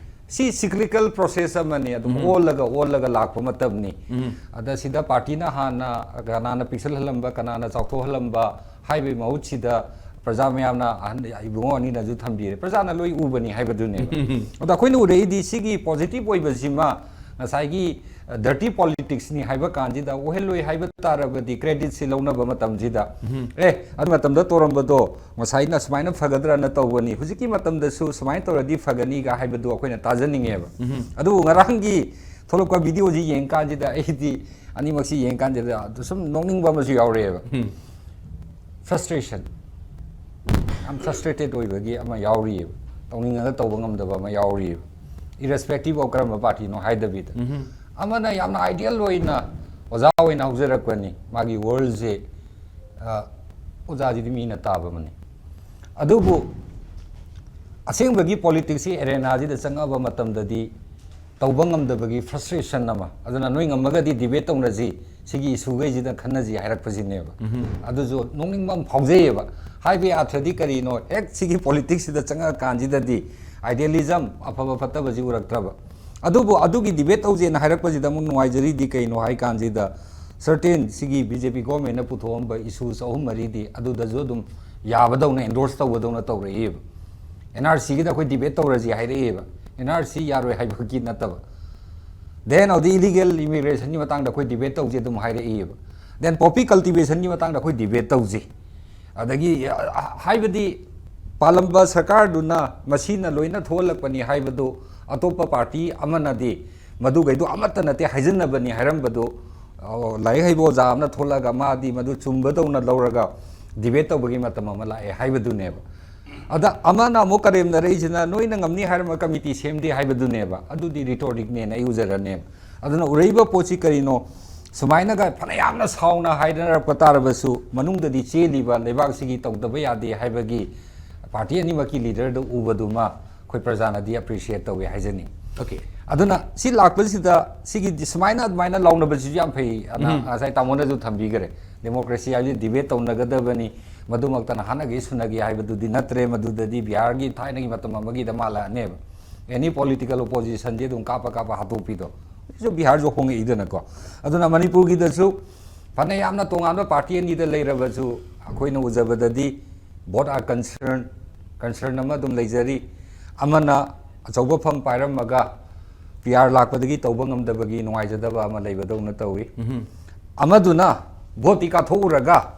ꯁꯤ ꯁꯤꯀ꯭ꯂꯤꯀꯦꯜ ꯄ꯭ꯔꯣꯁꯦꯁ ꯑꯃꯅꯤ, ꯑꯗꯨꯝ ꯎꯝ. ꯑꯣꯜꯂꯒ ꯑꯣꯜꯂꯒ ꯂꯥꯛꯄ ꯃꯇꯝꯅꯤ꯫ ꯎꯝ. ꯑꯗ ꯁꯤꯗ ꯄꯥꯔꯇꯤꯅ ꯍꯥꯟꯅ ꯀꯅꯥꯅ ꯄꯤꯛꯁꯜꯍꯜꯂꯝꯕ, ꯀꯅꯥꯅ ꯆꯥꯎꯊꯣꯛꯍꯜꯂꯝꯕ ꯍꯥꯏꯕꯒꯤ ꯃꯍꯨꯠꯁꯤꯗ ꯄ꯭ꯔꯖꯥ ꯃꯌꯥꯝꯅ, ꯑꯍꯟ ꯏꯕꯨꯡꯉꯣ ꯑꯅꯤꯅꯁꯨ ꯊꯝꯕꯤꯔꯦ, ꯄ꯭ꯔꯖꯥꯅ ꯂꯣꯏ ꯎꯕꯅꯤ ꯍꯥꯏꯕꯗꯨꯅꯦꯕ꯫ ꯑꯗꯣ ꯑꯩꯈꯣꯏꯅ ꯎꯔꯛꯏꯗꯤ ꯁꯤꯒꯤ ꯄꯣꯖꯤꯇꯤꯚ ꯑꯣꯏꯕꯁꯤꯃ ꯉꯁꯥꯏꯒꯤ ꯗꯔꯇꯤ ꯄꯣꯂꯤꯇꯤꯛꯁꯅꯤ ꯍꯥꯏꯕ ꯀꯥꯟꯁꯤꯗ, ꯑꯣꯏꯍꯜꯂꯣꯏ ꯍꯥꯏꯕ ꯇꯥꯔꯕꯗꯤ ꯀ꯭ꯔꯦꯗꯤꯠꯁꯤ ꯂꯧꯅꯕ ꯃꯇꯝꯁꯤꯗ, ꯎꯝ. ꯑꯦ, ꯑꯗꯨ ꯃꯇꯝꯗ ꯇꯧꯔꯝꯕꯗꯣ ꯉꯁꯥꯏꯅ ꯁꯨꯃꯥꯏꯅ ꯐꯒꯗ꯭ꯔꯅ ꯇꯧꯕꯅꯤ, ꯍꯧꯖꯤꯛꯀꯤ ꯃꯇꯝꯗꯁꯨ ꯁꯨꯃꯥꯏꯅ ꯇꯧꯔꯗꯤ ꯐꯒꯅꯤꯒ ꯍꯥꯏꯕꯗꯨ ꯑꯩꯈꯣꯏꯅ ꯇꯥꯖꯅꯤꯡꯉꯦꯕ꯫ ꯎꯝ. ꯑꯗꯨꯕꯨ ꯉꯔꯥꯡꯒꯤ ꯊꯣꯛꯂꯛꯄ ꯚꯤꯗꯤꯑꯣꯁꯤ ꯌꯦꯡꯀꯥꯟꯁꯤꯗ ꯑꯩꯗꯤ ꯑꯅꯤꯃꯛꯁꯤ ꯌꯦꯡꯀꯥꯟꯁꯤꯗ ꯑꯗꯨ ꯁꯨꯝ ꯅꯣꯛꯅꯤꯡꯕ ꯑꯃꯁꯨ ꯌꯥꯎꯔꯛꯑꯦꯕ꯫ ꯎꯝ. ꯐ꯭ꯔꯁꯇ꯭ꯔꯦꯁꯟ, ꯌꯥꯝ ꯐ꯭ꯔꯁꯇ꯭ꯔꯦꯇꯦꯠ ꯑꯣꯏꯕꯒꯤ ꯑꯃ ꯌꯥꯎꯔꯤꯑꯕ, ꯇꯧꯅꯤꯡꯉꯒ ꯇꯧꯕ ꯉꯝꯗꯕ ꯑꯃ ꯌꯥꯎꯔꯤꯑꯕ, ꯏꯔꯦꯁꯄꯦꯛꯇꯤꯚ ꯑꯣꯐ ꯀꯔꯝꯕ ꯄꯥꯔꯇꯤꯅꯣ ꯍꯥꯏꯗꯕꯤꯗ꯫ ꯎꯝ. ꯑꯃꯅ ꯌꯥꯝꯅ ꯑꯥꯏꯗꯤꯌꯦꯜ ꯑꯣꯏꯅ ꯑꯣꯖꯥ ꯑꯣꯏꯅ ꯍꯧꯖꯔꯛꯄꯅꯤ, ꯃꯥꯒꯤ ꯋꯥꯔꯜꯁꯦ, ꯑ, ꯑꯣꯖꯥꯁꯤꯗꯤ ꯃꯤꯅ ꯇꯥꯕ ꯑꯃꯅꯤ꯫ ꯑꯗꯨꯕꯨ ꯑꯁꯦꯡꯕꯒꯤ ꯄꯣꯂꯤꯇꯤꯛꯁꯀꯤ ꯑꯦꯔꯦꯅꯥꯁꯤꯗ ꯆꯪꯉꯛꯑꯕ ꯃꯇꯝꯗꯗꯤ ꯇꯧꯕ ꯉꯝꯗꯕꯒꯤ ꯐ꯭ꯔꯁꯇ꯭ꯔꯦꯁꯟ ꯑꯃ, ꯑꯗꯨꯅ ꯅꯣꯏ ꯉꯝꯃꯒꯗꯤ ꯗꯤꯕꯦꯠ ꯇꯧꯅꯁꯤ, ꯁꯤꯒꯤ ꯏꯁꯨꯈꯩꯁꯤꯗ ꯈꯟꯅꯁꯤ ꯍꯥꯏꯔꯛꯄꯁꯤꯅꯦꯕ꯫ ꯎꯝ. ꯑꯗꯨꯁꯨ ꯅꯣꯛꯅꯤꯡꯕ ꯑꯃ ꯐꯥꯎꯖꯩꯌꯦꯕ꯫ ꯍꯥꯏꯕꯒꯤ ꯑꯥꯔꯊꯗꯤ ꯀꯔꯤꯅꯣ, ꯍꯦꯛ ꯁꯤꯒꯤ ꯄꯣꯂꯤꯇꯤꯛꯁꯁꯤꯗ ꯆꯪꯉꯛꯑꯀꯥꯟꯁꯤꯗꯗꯤ ꯑꯥꯏꯗꯤꯌꯦꯂꯤꯖꯝ, ꯑꯐꯕ ꯐꯠꯇꯕꯁꯤ ꯎꯔꯛꯇ꯭ꯔꯕ꯫ ꯑꯗꯨꯕꯨ ꯑꯗꯨꯒꯤ ꯗꯤꯕꯦꯠ ꯇꯧꯁꯦꯅ ꯍꯥꯏꯔꯛꯄꯁꯤꯗ ꯑꯃꯨꯛ ꯅꯨꯡꯉꯥꯏꯖꯔꯤꯗꯤ ꯀꯩꯅꯣ ꯍꯥꯏ ꯀꯥꯟꯁꯤꯗ, certain ꯁꯤꯒꯤ ꯕꯤ ꯖꯦ ꯄꯤ ꯒꯣꯔꯃꯦꯟꯅ ꯄꯨꯊꯣꯛꯑꯝꯕ ꯏꯁꯨꯁ ꯑꯍꯨꯝ ꯃꯔꯤꯗꯤ ꯑꯗꯨꯗꯁꯨ ꯑꯗꯨꯝ ꯌꯥꯕꯗꯧꯅ, ꯑꯦꯟꯗꯣꯔꯁ ꯇꯧꯕꯗꯧꯅ ꯇꯧꯔꯛꯏꯕ꯫ ꯑꯦꯟ ꯑꯥꯔ ꯁꯤꯒꯤꯗ ꯑꯩꯈꯣꯏ ꯗꯤꯕꯦꯠ ꯇꯧꯔꯁꯤ ꯍꯥꯏꯔꯛꯏꯕ꯫ ꯑꯦꯟ ꯑꯥꯔ ꯁꯤ ꯌꯥꯔꯣꯏ ꯍꯥꯏꯕꯒꯤ ꯅꯠꯇꯕ, ꯗꯦꯟ ꯑꯗꯨꯗꯤ ꯏꯂꯤꯒꯦꯜ ꯏꯃꯤꯒ꯭ꯔꯦꯁꯟꯒꯤ ꯃꯇꯥꯡꯗ ꯑꯩꯈꯣꯏ ꯗꯤꯕꯦꯠ ꯇꯧꯁꯤ ꯑꯗꯨꯝ ꯍꯥꯏꯔꯛꯏꯕ꯫ ꯗꯦꯟ ꯄꯣꯄꯤ ꯀꯜꯇꯤꯚꯦꯁꯟꯒꯤ ꯃꯇꯥꯡꯗ ꯑꯩꯈꯣꯏ ꯗꯤꯕꯦꯠ ꯇꯧꯁꯤ꯫ ꯑꯗꯒꯤ ꯑ, ꯍꯥꯏꯕꯗꯤ ꯄꯥꯜꯂꯝꯕ ꯁꯔꯀꯥꯔꯗꯨꯅ ꯃꯁꯤꯅ ꯂꯣꯏꯅ ꯊꯣꯛꯍꯜꯂꯛꯄꯅꯤ ꯍꯥꯏꯕꯗꯨ, ꯑꯇꯣꯞꯄ ꯄꯥꯔꯇꯤ ꯑꯃꯅꯗꯤ ꯃꯗꯨꯈꯩꯗꯣ ꯑꯃꯠꯇ ꯅꯠꯇꯦ ꯍꯥꯏꯖꯟꯅꯕꯅꯤ ꯍꯥꯏꯔꯝꯕꯗꯨ, ꯑ, ꯂꯥꯏꯔꯤꯛ ꯍꯩꯕ ꯑꯣꯖꯥ ꯑꯃꯅ ꯊꯣꯛꯂꯒ ꯃꯥꯗꯤ ꯃꯗꯨ ꯆꯨꯝꯕꯗꯧꯅ ꯂꯧꯔꯒ ꯗꯤꯕꯦꯠ ꯇꯧꯕꯒꯤ ꯃꯇꯝ ꯑꯃ ꯂꯥꯛꯑꯦ ꯍꯥꯏꯕꯗꯨꯅꯦꯕ꯫ ꯑꯗ ꯑꯃꯅ ꯑꯃꯨꯛ ꯀꯔꯦꯝꯅꯔꯛꯏꯁꯤꯅ, "ꯅꯣꯏꯅ ꯉꯝꯅꯤ ꯍꯥꯏꯔꯝꯕ ꯀꯃꯤꯇꯤ ꯁꯦꯝꯗꯦ" ꯍꯥꯏꯕꯗꯨꯅꯦꯕ꯫ ꯑꯗꯨꯗꯤ ꯔꯤꯇꯣꯔꯤꯛꯅꯦꯅ ꯑꯩ ꯎꯖꯔꯅꯦꯕ꯫ ꯑꯗꯨꯅ ꯎꯔꯛꯏꯕ ꯄꯣꯠꯁꯤ ꯀꯔꯤꯅꯣ? ꯁꯨꯃꯥꯏꯅꯒ ꯐꯅ ꯌꯥꯝꯅ ꯁꯥꯎꯅ ꯍꯥꯏꯅꯔꯛꯄ ꯇꯥꯔꯕꯁꯨ, ꯃꯅꯨꯡꯗꯗꯤ ꯆꯦꯜꯂꯤꯕ ꯂꯩꯕꯥꯛꯁꯤꯒꯤ ꯇꯧꯗꯕ ꯌꯥꯗꯦ ꯍꯥꯏꯕꯒꯤ ꯄꯥꯔꯇꯤ ꯑꯅꯤꯃꯛꯀꯤ ꯂꯤꯗꯔꯗ ꯎꯕꯗꯨꯃ ꯑꯩꯈꯣꯏ ꯄ꯭ꯔꯖꯥꯅꯗꯤ ꯑꯦꯄ꯭ꯔꯤꯁꯤꯌꯦꯠ ꯇꯧꯋꯦ ꯍꯥꯏꯖꯅꯤꯡꯉꯤ꯫ ꯑꯣꯀꯦ꯫ ꯑꯗꯨꯅ ꯁꯤ ꯂꯥꯛꯄꯁꯤꯗ, ꯁꯤꯒꯤ ꯁꯨꯃꯥꯏꯅ ꯑꯗꯨꯃꯥꯏꯅ ꯂꯥꯎꯅꯕꯁꯤꯁꯨ ꯌꯥꯝ ꯐꯩ꯫ ꯑꯅ ꯎꯝ꯫ ꯉꯁꯥꯏ ꯇꯥꯃꯣꯅꯁꯨ ꯊꯝꯕꯤꯈꯔꯦ, ꯗꯦꯃꯣꯀ꯭ꯔꯦꯁꯤ ꯍꯥꯏꯕꯁꯤ ꯗꯤꯕꯦꯠ ꯇꯧꯅꯒꯗꯕꯅꯤ, ꯃꯗꯨꯃꯛꯇꯅ ꯍꯥꯠꯅꯒꯦ ꯁꯨꯅꯒꯦ ꯍꯥꯏꯕꯗꯨꯗꯤ ꯅꯠꯇ꯭ꯔꯦ꯫ ꯃꯗꯨꯗꯗꯤ ꯕꯤꯍꯥꯔꯒꯤ ꯊꯥꯏꯅꯒꯤ ꯃꯇꯝ ꯑꯃꯒꯤꯗ ꯃꯥꯜꯂꯛꯑꯅꯦꯕ꯫ ꯑꯦꯅꯤ ꯄꯣꯂꯤꯇꯤꯀꯦꯜ ꯑꯣꯄꯣꯖꯤꯁꯟꯗꯤ ꯑꯗꯨꯝ ꯀꯥꯞꯄ ꯀꯥꯞꯄ ꯍꯥꯠꯇꯣꯛꯄꯤꯗꯣ꯫ ꯍꯧꯖꯤꯛꯁꯨ ꯕꯤꯍꯥꯔꯁꯨ ꯍꯣꯡꯉꯛꯏꯗꯅꯀꯣ꯫ ꯑꯗꯨꯅ ꯃꯅꯤꯄꯨꯔꯒꯤꯗꯁꯨ ꯐꯅ ꯌꯥꯝꯅ ꯇꯣꯉꯥꯟꯕ ꯄꯥꯔꯇꯤ ꯑꯅꯤꯗ ꯂꯩꯔꯕꯁꯨ, ꯑꯩꯈꯣꯏꯅ ꯎꯖꯕꯗꯗꯤ both are concerned, concern ꯑꯃ ꯑꯗꯨꯝ ꯂꯩꯖꯔꯤ꯫ ꯑꯃꯅ ꯑꯆꯧꯕ ꯐꯝ ꯄꯥꯏꯔꯝꯃꯒ ꯄꯤ ꯑꯥꯔ ꯂꯥꯛꯄꯗꯒꯤ ꯇꯧꯕ ꯉꯝꯗꯕꯒꯤ ꯅꯨꯡꯉꯥꯏꯖꯗꯕ ꯑꯃ ꯂꯩꯕꯗꯧꯅ ꯇꯧꯏ꯫ ꯎꯝ꯫ ꯑꯃꯗꯨꯅ ꯚꯣꯠꯇꯤ ꯀꯥꯊꯣꯛꯎꯔꯒ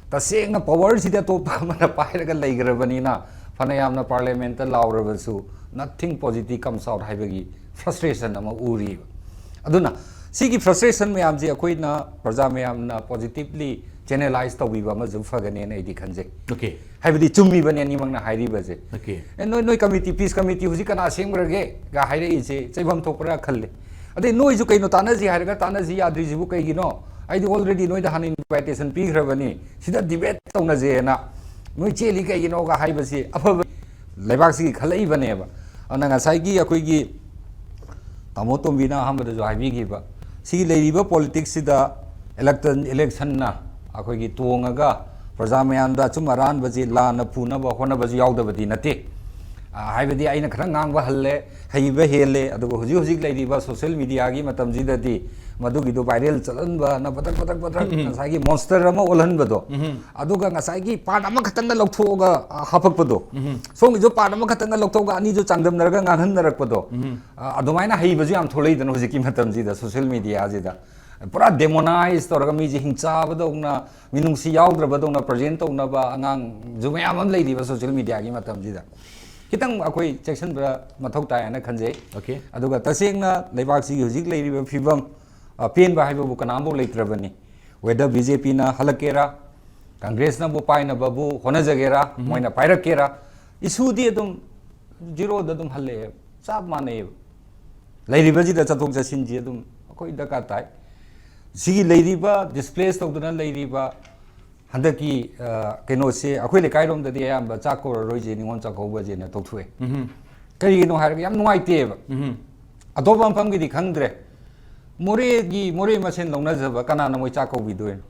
ꯇꯁꯦꯡꯅ ꯄꯋꯥꯔꯁꯤꯗꯤ ꯑꯇꯣꯞꯄ ꯑꯃꯅ ꯄꯥꯏꯔꯒ ꯂꯩꯈ꯭ꯔꯕꯅꯤꯅ, ꯐꯅ ꯌꯥꯝꯅ ꯄꯥꯔꯂꯤꯌꯥꯃꯦꯟꯠꯇ ꯂꯥꯎꯔꯕꯁꯨ nothing positive comes out ꯍꯥꯏꯕꯒꯤ ꯐ꯭ꯔꯁꯇ꯭ꯔꯦꯁꯟ ꯑꯃ ꯎꯔꯤꯕ꯫ ꯑꯗꯨꯅ ꯁꯤꯒꯤ ꯐ꯭ꯔꯁꯇ꯭ꯔꯦꯁꯟ ꯃꯌꯥꯝꯁꯦ ꯑꯩꯈꯣꯏꯅ, ꯄ꯭ꯔꯖꯥ ꯃꯌꯥꯝꯅ ꯄꯣꯖꯤꯇꯤꯚꯂꯤ ꯆꯦꯅꯦꯂꯥꯏꯁ ꯇꯧꯕꯤꯕ ꯑꯃꯁꯨ ꯐꯒꯅꯦꯅ ꯑꯩꯗꯤ ꯈꯟꯖꯩ꯫ ꯑꯣꯀꯦ꯫ ꯍꯥꯏꯕꯗꯤ ꯆꯨꯝꯃꯤꯕꯅꯦ ꯑꯅꯤꯃꯛꯅ ꯍꯥꯏꯔꯤꯕꯁꯦ꯫ ꯑꯣꯀꯦ꯫ "ꯑꯦ, ꯅꯣꯏ, ꯅꯣꯏ ꯀꯃꯤꯇꯤ, ꯄꯤꯁ ꯀꯃꯤꯇꯤ ꯍꯧꯖꯤꯛ ꯀꯅꯥ ꯁꯦꯝꯈ꯭ꯔꯒꯦꯒ ꯍꯥꯏꯔꯛꯏꯁꯦ ꯆꯩꯐꯝ ꯊꯣꯛꯄ꯭ꯔꯥ ꯈꯜꯂꯦ꯫ ꯑꯗꯩ ꯅꯣꯏꯁꯨ ꯀꯩꯅꯣ ꯇꯥꯟꯅꯁꯤ ꯍꯥꯏꯔꯒ ꯇꯥꯟꯅꯁꯤ ꯌꯥꯗ꯭ꯔꯤꯁꯤꯕꯨ ꯀꯩꯒꯤꯅꯣ? ꯑꯩꯗꯤ already ꯅꯣꯏꯗ ꯍꯥꯟꯅ ꯏꯟꯚꯥꯏꯇꯦꯁꯟ ꯄꯤꯈ꯭ꯔꯕꯅꯤ, ꯁꯤꯗ ꯗꯤꯕꯦꯠ ꯇꯧꯅꯁꯦꯅ ꯅꯣꯏ ꯆꯦꯜꯂꯤ ꯀꯩꯒꯤꯅꯣꯒ" ꯍꯥꯏꯕꯁꯤ ꯑꯐꯕ ꯂꯩꯕꯥꯛꯁꯤꯒꯤ ꯈꯜꯂꯛꯏꯕꯅꯦꯕ꯫ ꯑꯗꯨꯅ ꯉꯁꯥꯏꯒꯤ ꯑꯩꯈꯣꯏꯒꯤ ꯇꯥꯃꯣ ꯇꯣꯝꯕꯤꯅ ꯑꯍꯥꯟꯕꯗꯁꯨ ꯍꯥꯏꯕꯤꯈꯤꯕ, ꯁꯤꯒꯤ ꯂꯩꯔꯤꯕ ꯄꯣꯂꯤꯇꯤꯛꯁꯁꯤꯗ ꯏꯂꯦꯛꯇꯟ, ꯏꯂꯦꯛꯁꯟꯅ ꯑꯩꯈꯣꯏꯒꯤ ꯇꯣꯡꯉꯒ ꯄ꯭ꯔꯖꯥ ꯃꯌꯥꯝꯗ ꯑꯆꯨꯝ ꯑꯔꯥꯟꯕꯁꯤ ꯂꯥꯟꯅ ꯄꯨꯅꯕ ꯍꯣꯠꯅꯕꯁꯨ ꯌꯥꯎꯗꯕꯗꯤ ꯅꯠꯇꯦ꯫ ꯑ, ꯍꯥꯏꯕꯗꯤ ꯑꯩꯅ ꯈꯔ ꯉꯥꯡꯕ ꯍꯜꯂꯦ, ꯍꯩꯕ ꯍꯦꯜꯂꯦ, ꯑꯗꯨꯒ ꯍꯧꯖꯤꯛ ꯍꯧꯖꯤꯛ ꯂꯩꯔꯤꯕ ꯁꯣꯁꯦꯜ ꯃꯤꯗꯤꯌꯥꯒꯤ ꯃꯇꯝꯁꯤꯗꯗꯤ ꯃꯗꯨꯒꯤꯗꯣ viral ꯆꯠꯍꯟꯕꯅ ꯄꯗ꯭ꯔꯛ ꯄꯗ꯭ꯔꯛ ꯄꯗ꯭ꯔꯛ ꯎꯝ, ꯎꯝ꯫ ꯉꯁꯥꯏꯒꯤ monster ꯑꯃ ꯑꯣꯜꯍꯟꯕꯗꯣ, ꯎꯝ꯫ ꯑꯗꯨꯒ ꯉꯁꯥꯏꯒꯤ part ꯑꯃꯈꯛꯇꯪꯒ ꯂꯧꯊꯣꯛꯑꯒ, ꯑ, ꯍꯥꯄꯛꯄꯗꯣ, ꯎꯝ꯫ ꯁꯣꯝꯒꯤꯁꯨ part ꯑꯃꯈꯛꯇꯪꯒ ꯂꯧꯊꯣꯛꯑꯒ ꯑꯅꯤꯗꯨ ꯆꯥꯡꯗꯝꯅꯔꯒ ꯉꯥꯡꯍꯟꯅꯔꯛꯄꯗꯣ, ꯎꯝ꯫ ꯑ, ꯑꯗꯨꯃꯥꯏꯅ ꯍꯩꯕꯁꯨ ꯌꯥꯝ ꯊꯣꯛꯂꯛꯏꯗꯅ ꯍꯧꯖꯤꯛꯀꯤ ꯃꯇꯝꯁꯤꯗ social mediaꯁꯤꯗ꯫ ꯄꯨꯔꯥ demonize ꯇꯧꯔꯒ ꯃꯤꯁꯦ ꯍꯤꯡꯆꯥꯕꯗꯧꯅ, ꯃꯤꯅꯨꯡꯁꯤ ꯌꯥꯎꯗ꯭ꯔꯕꯗꯧꯅ present ꯇꯧꯅꯕ ꯑꯉꯥꯡꯁꯨ ꯃꯌꯥꯝ ꯑꯃ ꯂꯩꯔꯤꯕ social mediaꯒꯤ ꯃꯇꯝꯁꯤꯗ꯫ ꯈꯤꯇꯪ ꯑꯩꯈꯣꯏ ꯆꯦꯛꯁꯤꯟꯕ ꯃꯊꯧ ꯇꯥꯏ ꯍꯥꯏꯅ ꯈꯟꯖꯩ꯫ Okay꯫ ꯑꯗꯨꯒ ꯇꯁꯦꯡꯅ ꯂꯩꯕꯥꯛꯁꯤꯒꯤ ꯍꯧꯖꯤꯛ ꯂꯩꯔꯤꯕ ꯐꯤꯕꯝ, ꯑ, ꯄꯦꯟꯕ ꯍꯥꯏꯕꯕꯨ ꯀꯅꯥꯝꯐꯥꯎ ꯂꯩꯇ꯭ꯔꯕꯅꯤ꯫ Whether BJPꯅ ꯍꯜꯂꯛꯀꯦꯔꯥ, Congressꯅꯕꯨ ꯄꯥꯏꯅꯕꯕꯨ ꯍꯣꯠꯅꯖꯒꯦꯔꯥ, ꯎꯝ꯫ ꯃꯣꯏꯅ ꯄꯥꯏꯔꯛꯀꯦꯔꯥ, issueꯗꯤ ꯑꯗꯨꯝ zeroꯗ ꯑꯗꯨꯝ ꯍꯜꯂꯛꯑꯦ, ꯆꯞ ꯃꯥꯟꯅꯩꯌꯦꯕ꯫ ꯂꯩꯔꯤꯕꯁꯤꯗ ꯆꯠꯊꯣꯛ ꯆꯠꯁꯤꯟꯁꯤ ꯑꯗꯨꯝ ꯑꯩꯈꯣꯏ ꯗꯔꯀꯥꯔ ꯇꯥꯏ꯫ ꯁꯤꯒꯤ ꯂꯩꯔꯤꯕ, displace ꯇꯧꯗꯨꯅ ꯂꯩꯔꯤꯕ ꯍꯟꯗꯛꯀꯤ, ꯑ, ꯀꯩꯅꯣꯁꯦ ꯑꯩꯈꯣꯏ ꯂꯩꯀꯥꯏꯔꯣꯝꯗꯗꯤ ꯑꯌꯥꯝꯕ ꯆꯥꯛ ꯀꯧꯔꯔꯣꯏꯁꯦ, ꯅꯤꯉꯣꯜ ꯆꯥꯛꯀꯧꯕꯁꯦꯅ ꯇꯧꯊꯣꯛꯑꯦ꯫ ꯎꯝ꯫ ꯀꯔꯤꯒꯤꯅꯣ ꯍꯥꯏꯔꯒ ꯌꯥꯝ ꯅꯨꯡꯉꯥꯏꯇꯦꯕ꯫ ꯎꯝ꯫ ꯑꯇꯣꯞꯄ ꯃꯐꯝꯒꯤꯗꯤ ꯈꯪꯗ꯭ꯔꯦ꯫ ꯃꯣꯔꯦꯒꯤ, ꯃꯣꯔꯦ ꯃꯁꯦꯟ ꯂꯧꯅꯖꯕ ꯀꯅꯥꯅ ꯃꯣꯏ ꯆꯥꯛ ꯀꯧꯕꯤꯗꯣꯏꯅꯣ?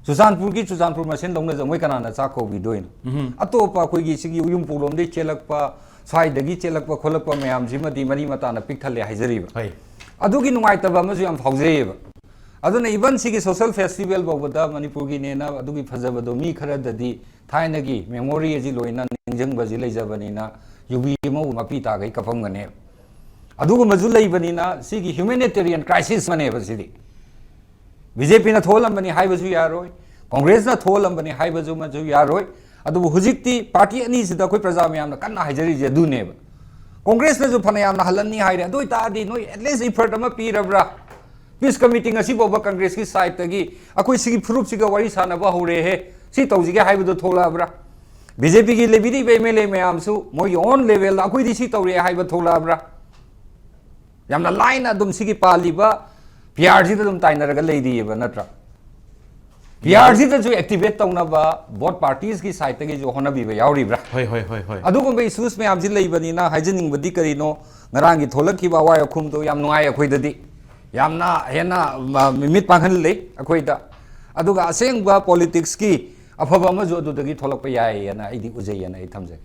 ꯆꯨꯔꯆꯥꯟꯄꯨꯔꯒꯤ ꯆꯨꯔꯆꯥꯟꯄꯨꯔ ꯃꯁꯦꯟ ꯂꯧꯅꯖꯕ ꯃꯣꯏ ꯀꯅꯥꯅ ꯆꯥꯛ ꯀꯧꯕꯤꯗꯣꯏꯅꯣ? ꯎꯝ꯫ ꯑꯇꯣꯞꯄ ꯑꯩꯈꯣꯏꯒꯤ ꯁꯤꯒꯤ ꯌꯨꯝꯄꯣꯛꯂꯣꯝꯗꯒꯤ ꯆꯦꯜꯂꯛꯄ, ꯁ꯭ꯋꯥꯏꯗꯒꯤ ꯆꯦꯜꯂꯛꯄ ꯈꯣꯠꯂꯛꯄ ꯃꯌꯥꯝꯁꯤꯃꯗꯤ ꯃꯔꯤ ꯃꯇꯥꯅ ꯄꯤꯛ ꯊꯜꯂꯦ ꯍꯥꯏꯖꯔꯤꯕ꯫ ꯍꯣꯏ꯫ ꯑꯗꯨꯒꯤ ꯅꯨꯡꯉꯥꯏꯇꯕ ꯑꯃꯁꯨ ꯌꯥꯝ ꯐꯥꯎꯖꯩꯌꯦꯕ꯫ ꯑꯗꯨꯅ even ꯁꯤꯒꯤ social festival ꯐꯥꯎꯕꯗ ꯃꯅꯤꯄꯨꯔꯒꯤꯅꯦꯅ ꯑꯗꯨꯒꯤ ꯐꯖꯕꯗꯣ ꯃꯤ ꯈꯔꯗꯗꯤ ꯊꯥꯏꯅꯒꯤ memory ꯑꯁꯤ ꯂꯣꯏꯅ ꯅꯤꯡꯁꯤꯡꯕꯁꯤ ꯂꯩꯖꯕꯅꯤꯅ ꯌꯨꯕꯤ ꯑꯃꯕꯨ ꯃꯄꯤ ꯇꯥꯈꯩ ꯀꯞꯄꯝꯒꯅꯦꯕ꯫ ꯑꯗꯨꯒꯨꯝꯕꯁꯨ ꯂꯩꯕꯅꯤꯅ ꯁꯤꯒꯤ humanitarian crisis ꯑꯃꯅꯦꯕ ꯁꯤꯗꯤ꯫ BJPꯅ ꯊꯣꯛꯍꯜꯂꯝꯕꯅꯤ ꯍꯥꯏꯕꯁꯨ ꯌꯥꯔꯣꯏ, Congressꯅ ꯊꯣꯛꯍꯜꯂꯝꯕꯅꯤ ꯍꯥꯏꯕꯁꯨ ꯑꯃꯁꯨ ꯌꯥꯔꯣꯏ꯫ ꯑꯗꯨꯕꯨ ꯍꯧꯖꯤꯛꯇꯤ party ꯑꯅꯤꯁꯤꯗ ꯑꯩꯈꯣꯏ ꯄ꯭ꯔꯖꯥ ꯃꯌꯥꯝꯅ ꯀꯟꯅ ꯍꯥꯏꯖꯔꯤꯁꯦ ꯑꯗꯨꯅꯦꯕ꯫ Congressꯅꯁꯨ ꯐꯅꯌꯥꯝꯅ ꯍꯜꯍꯟꯅꯤ ꯍꯥꯏꯔꯦ, ꯑꯗꯨ ꯑꯣꯏꯇꯥꯔꯗꯤ ꯅꯣꯏ at least effort ꯑꯃ ꯄꯤꯔꯕ꯭ꯔꯥ? Peace committee ꯉꯁꯤ ꯐꯥꯎꯕ Congressꯀꯤ sideꯇꯒꯤ ꯑꯩꯈꯣꯏ ꯁꯤꯒꯤ ꯐꯨꯔꯨꯞꯁꯤꯒ ꯋꯥꯔꯤ ꯁꯥꯟꯅꯕ ꯍꯧꯔꯦꯍꯦ, ꯁꯤ ꯇꯧꯁꯤꯒꯦ ꯍꯥꯏꯕꯗꯣ ꯊꯣꯛꯂꯛꯑꯕ꯭ꯔꯥ? BJPꯒꯤ ꯂꯩꯕꯤꯔꯤꯕ MLA ꯃꯌꯥꯝꯁꯨ ꯃꯣꯏꯒꯤ own levelꯗ ꯑꯩꯈꯣꯏꯗꯤ ꯁꯤ ꯇꯧꯔꯦ ꯍꯥꯏꯕ ꯊꯣꯛꯂꯛꯑꯕ꯭ꯔꯥ? ꯌꯥꯝꯅ ꯂꯥꯏꯅ ꯑꯗꯨꯝ ꯁꯤꯒꯤ ꯄꯥꯜꯂꯤꯕ PRꯁꯤꯗ ꯑꯗꯨꯝ ꯇꯥꯏꯅꯔꯒ ꯂꯩꯔꯤꯑꯕ, ꯅꯠꯇ꯭ꯔꯥ? PRꯁꯤꯗꯁꯨ activate ꯇꯧꯅꯕ both partiesꯀꯤ sideꯇꯒꯤꯁꯨ ꯍꯣꯠꯅꯕꯤꯕ ꯌꯥꯎꯔꯤꯕ꯭ꯔꯥ? ꯍꯣꯏ, ꯍꯣꯏ, ꯍꯣꯏ, ꯍꯣꯏ꯫ ꯑꯗꯨꯒꯨꯝꯕ issues ꯃꯌꯥꯝꯁꯤ ꯂꯩꯕꯅꯤꯅ ꯍꯥꯏꯖꯅꯤꯡꯕꯗꯤ ꯀꯔꯤꯅꯣ, ꯉꯔꯥꯡꯒꯤ ꯊꯣꯛꯂꯛꯈꯤꯕ ꯑꯋꯥꯏ ꯑꯈꯨꯝꯗꯣ ꯌꯥꯝ ꯅꯨꯡꯉꯥꯏ ꯑꯩꯈꯣꯏꯗꯗꯤ, ꯌꯥꯝꯅ ꯍꯦꯟꯅ, ꯃ-, ꯃꯤꯠ ꯄꯥꯡꯍꯜꯂꯤ ꯑꯩꯈꯣꯏꯗ꯫ ꯑꯗꯨꯒ ꯑꯁꯦꯡꯕ politicsꯀꯤ ꯑꯐꯕ ꯑꯃꯁꯨ ꯑꯗꯨꯗꯒꯤ ꯊꯣꯛꯂꯛꯄ ꯌꯥꯏꯌꯦꯅ ꯑꯩꯗꯤ ꯎꯖꯩꯌꯦꯅ ꯑꯩ ꯊꯝꯖꯒꯦ꯫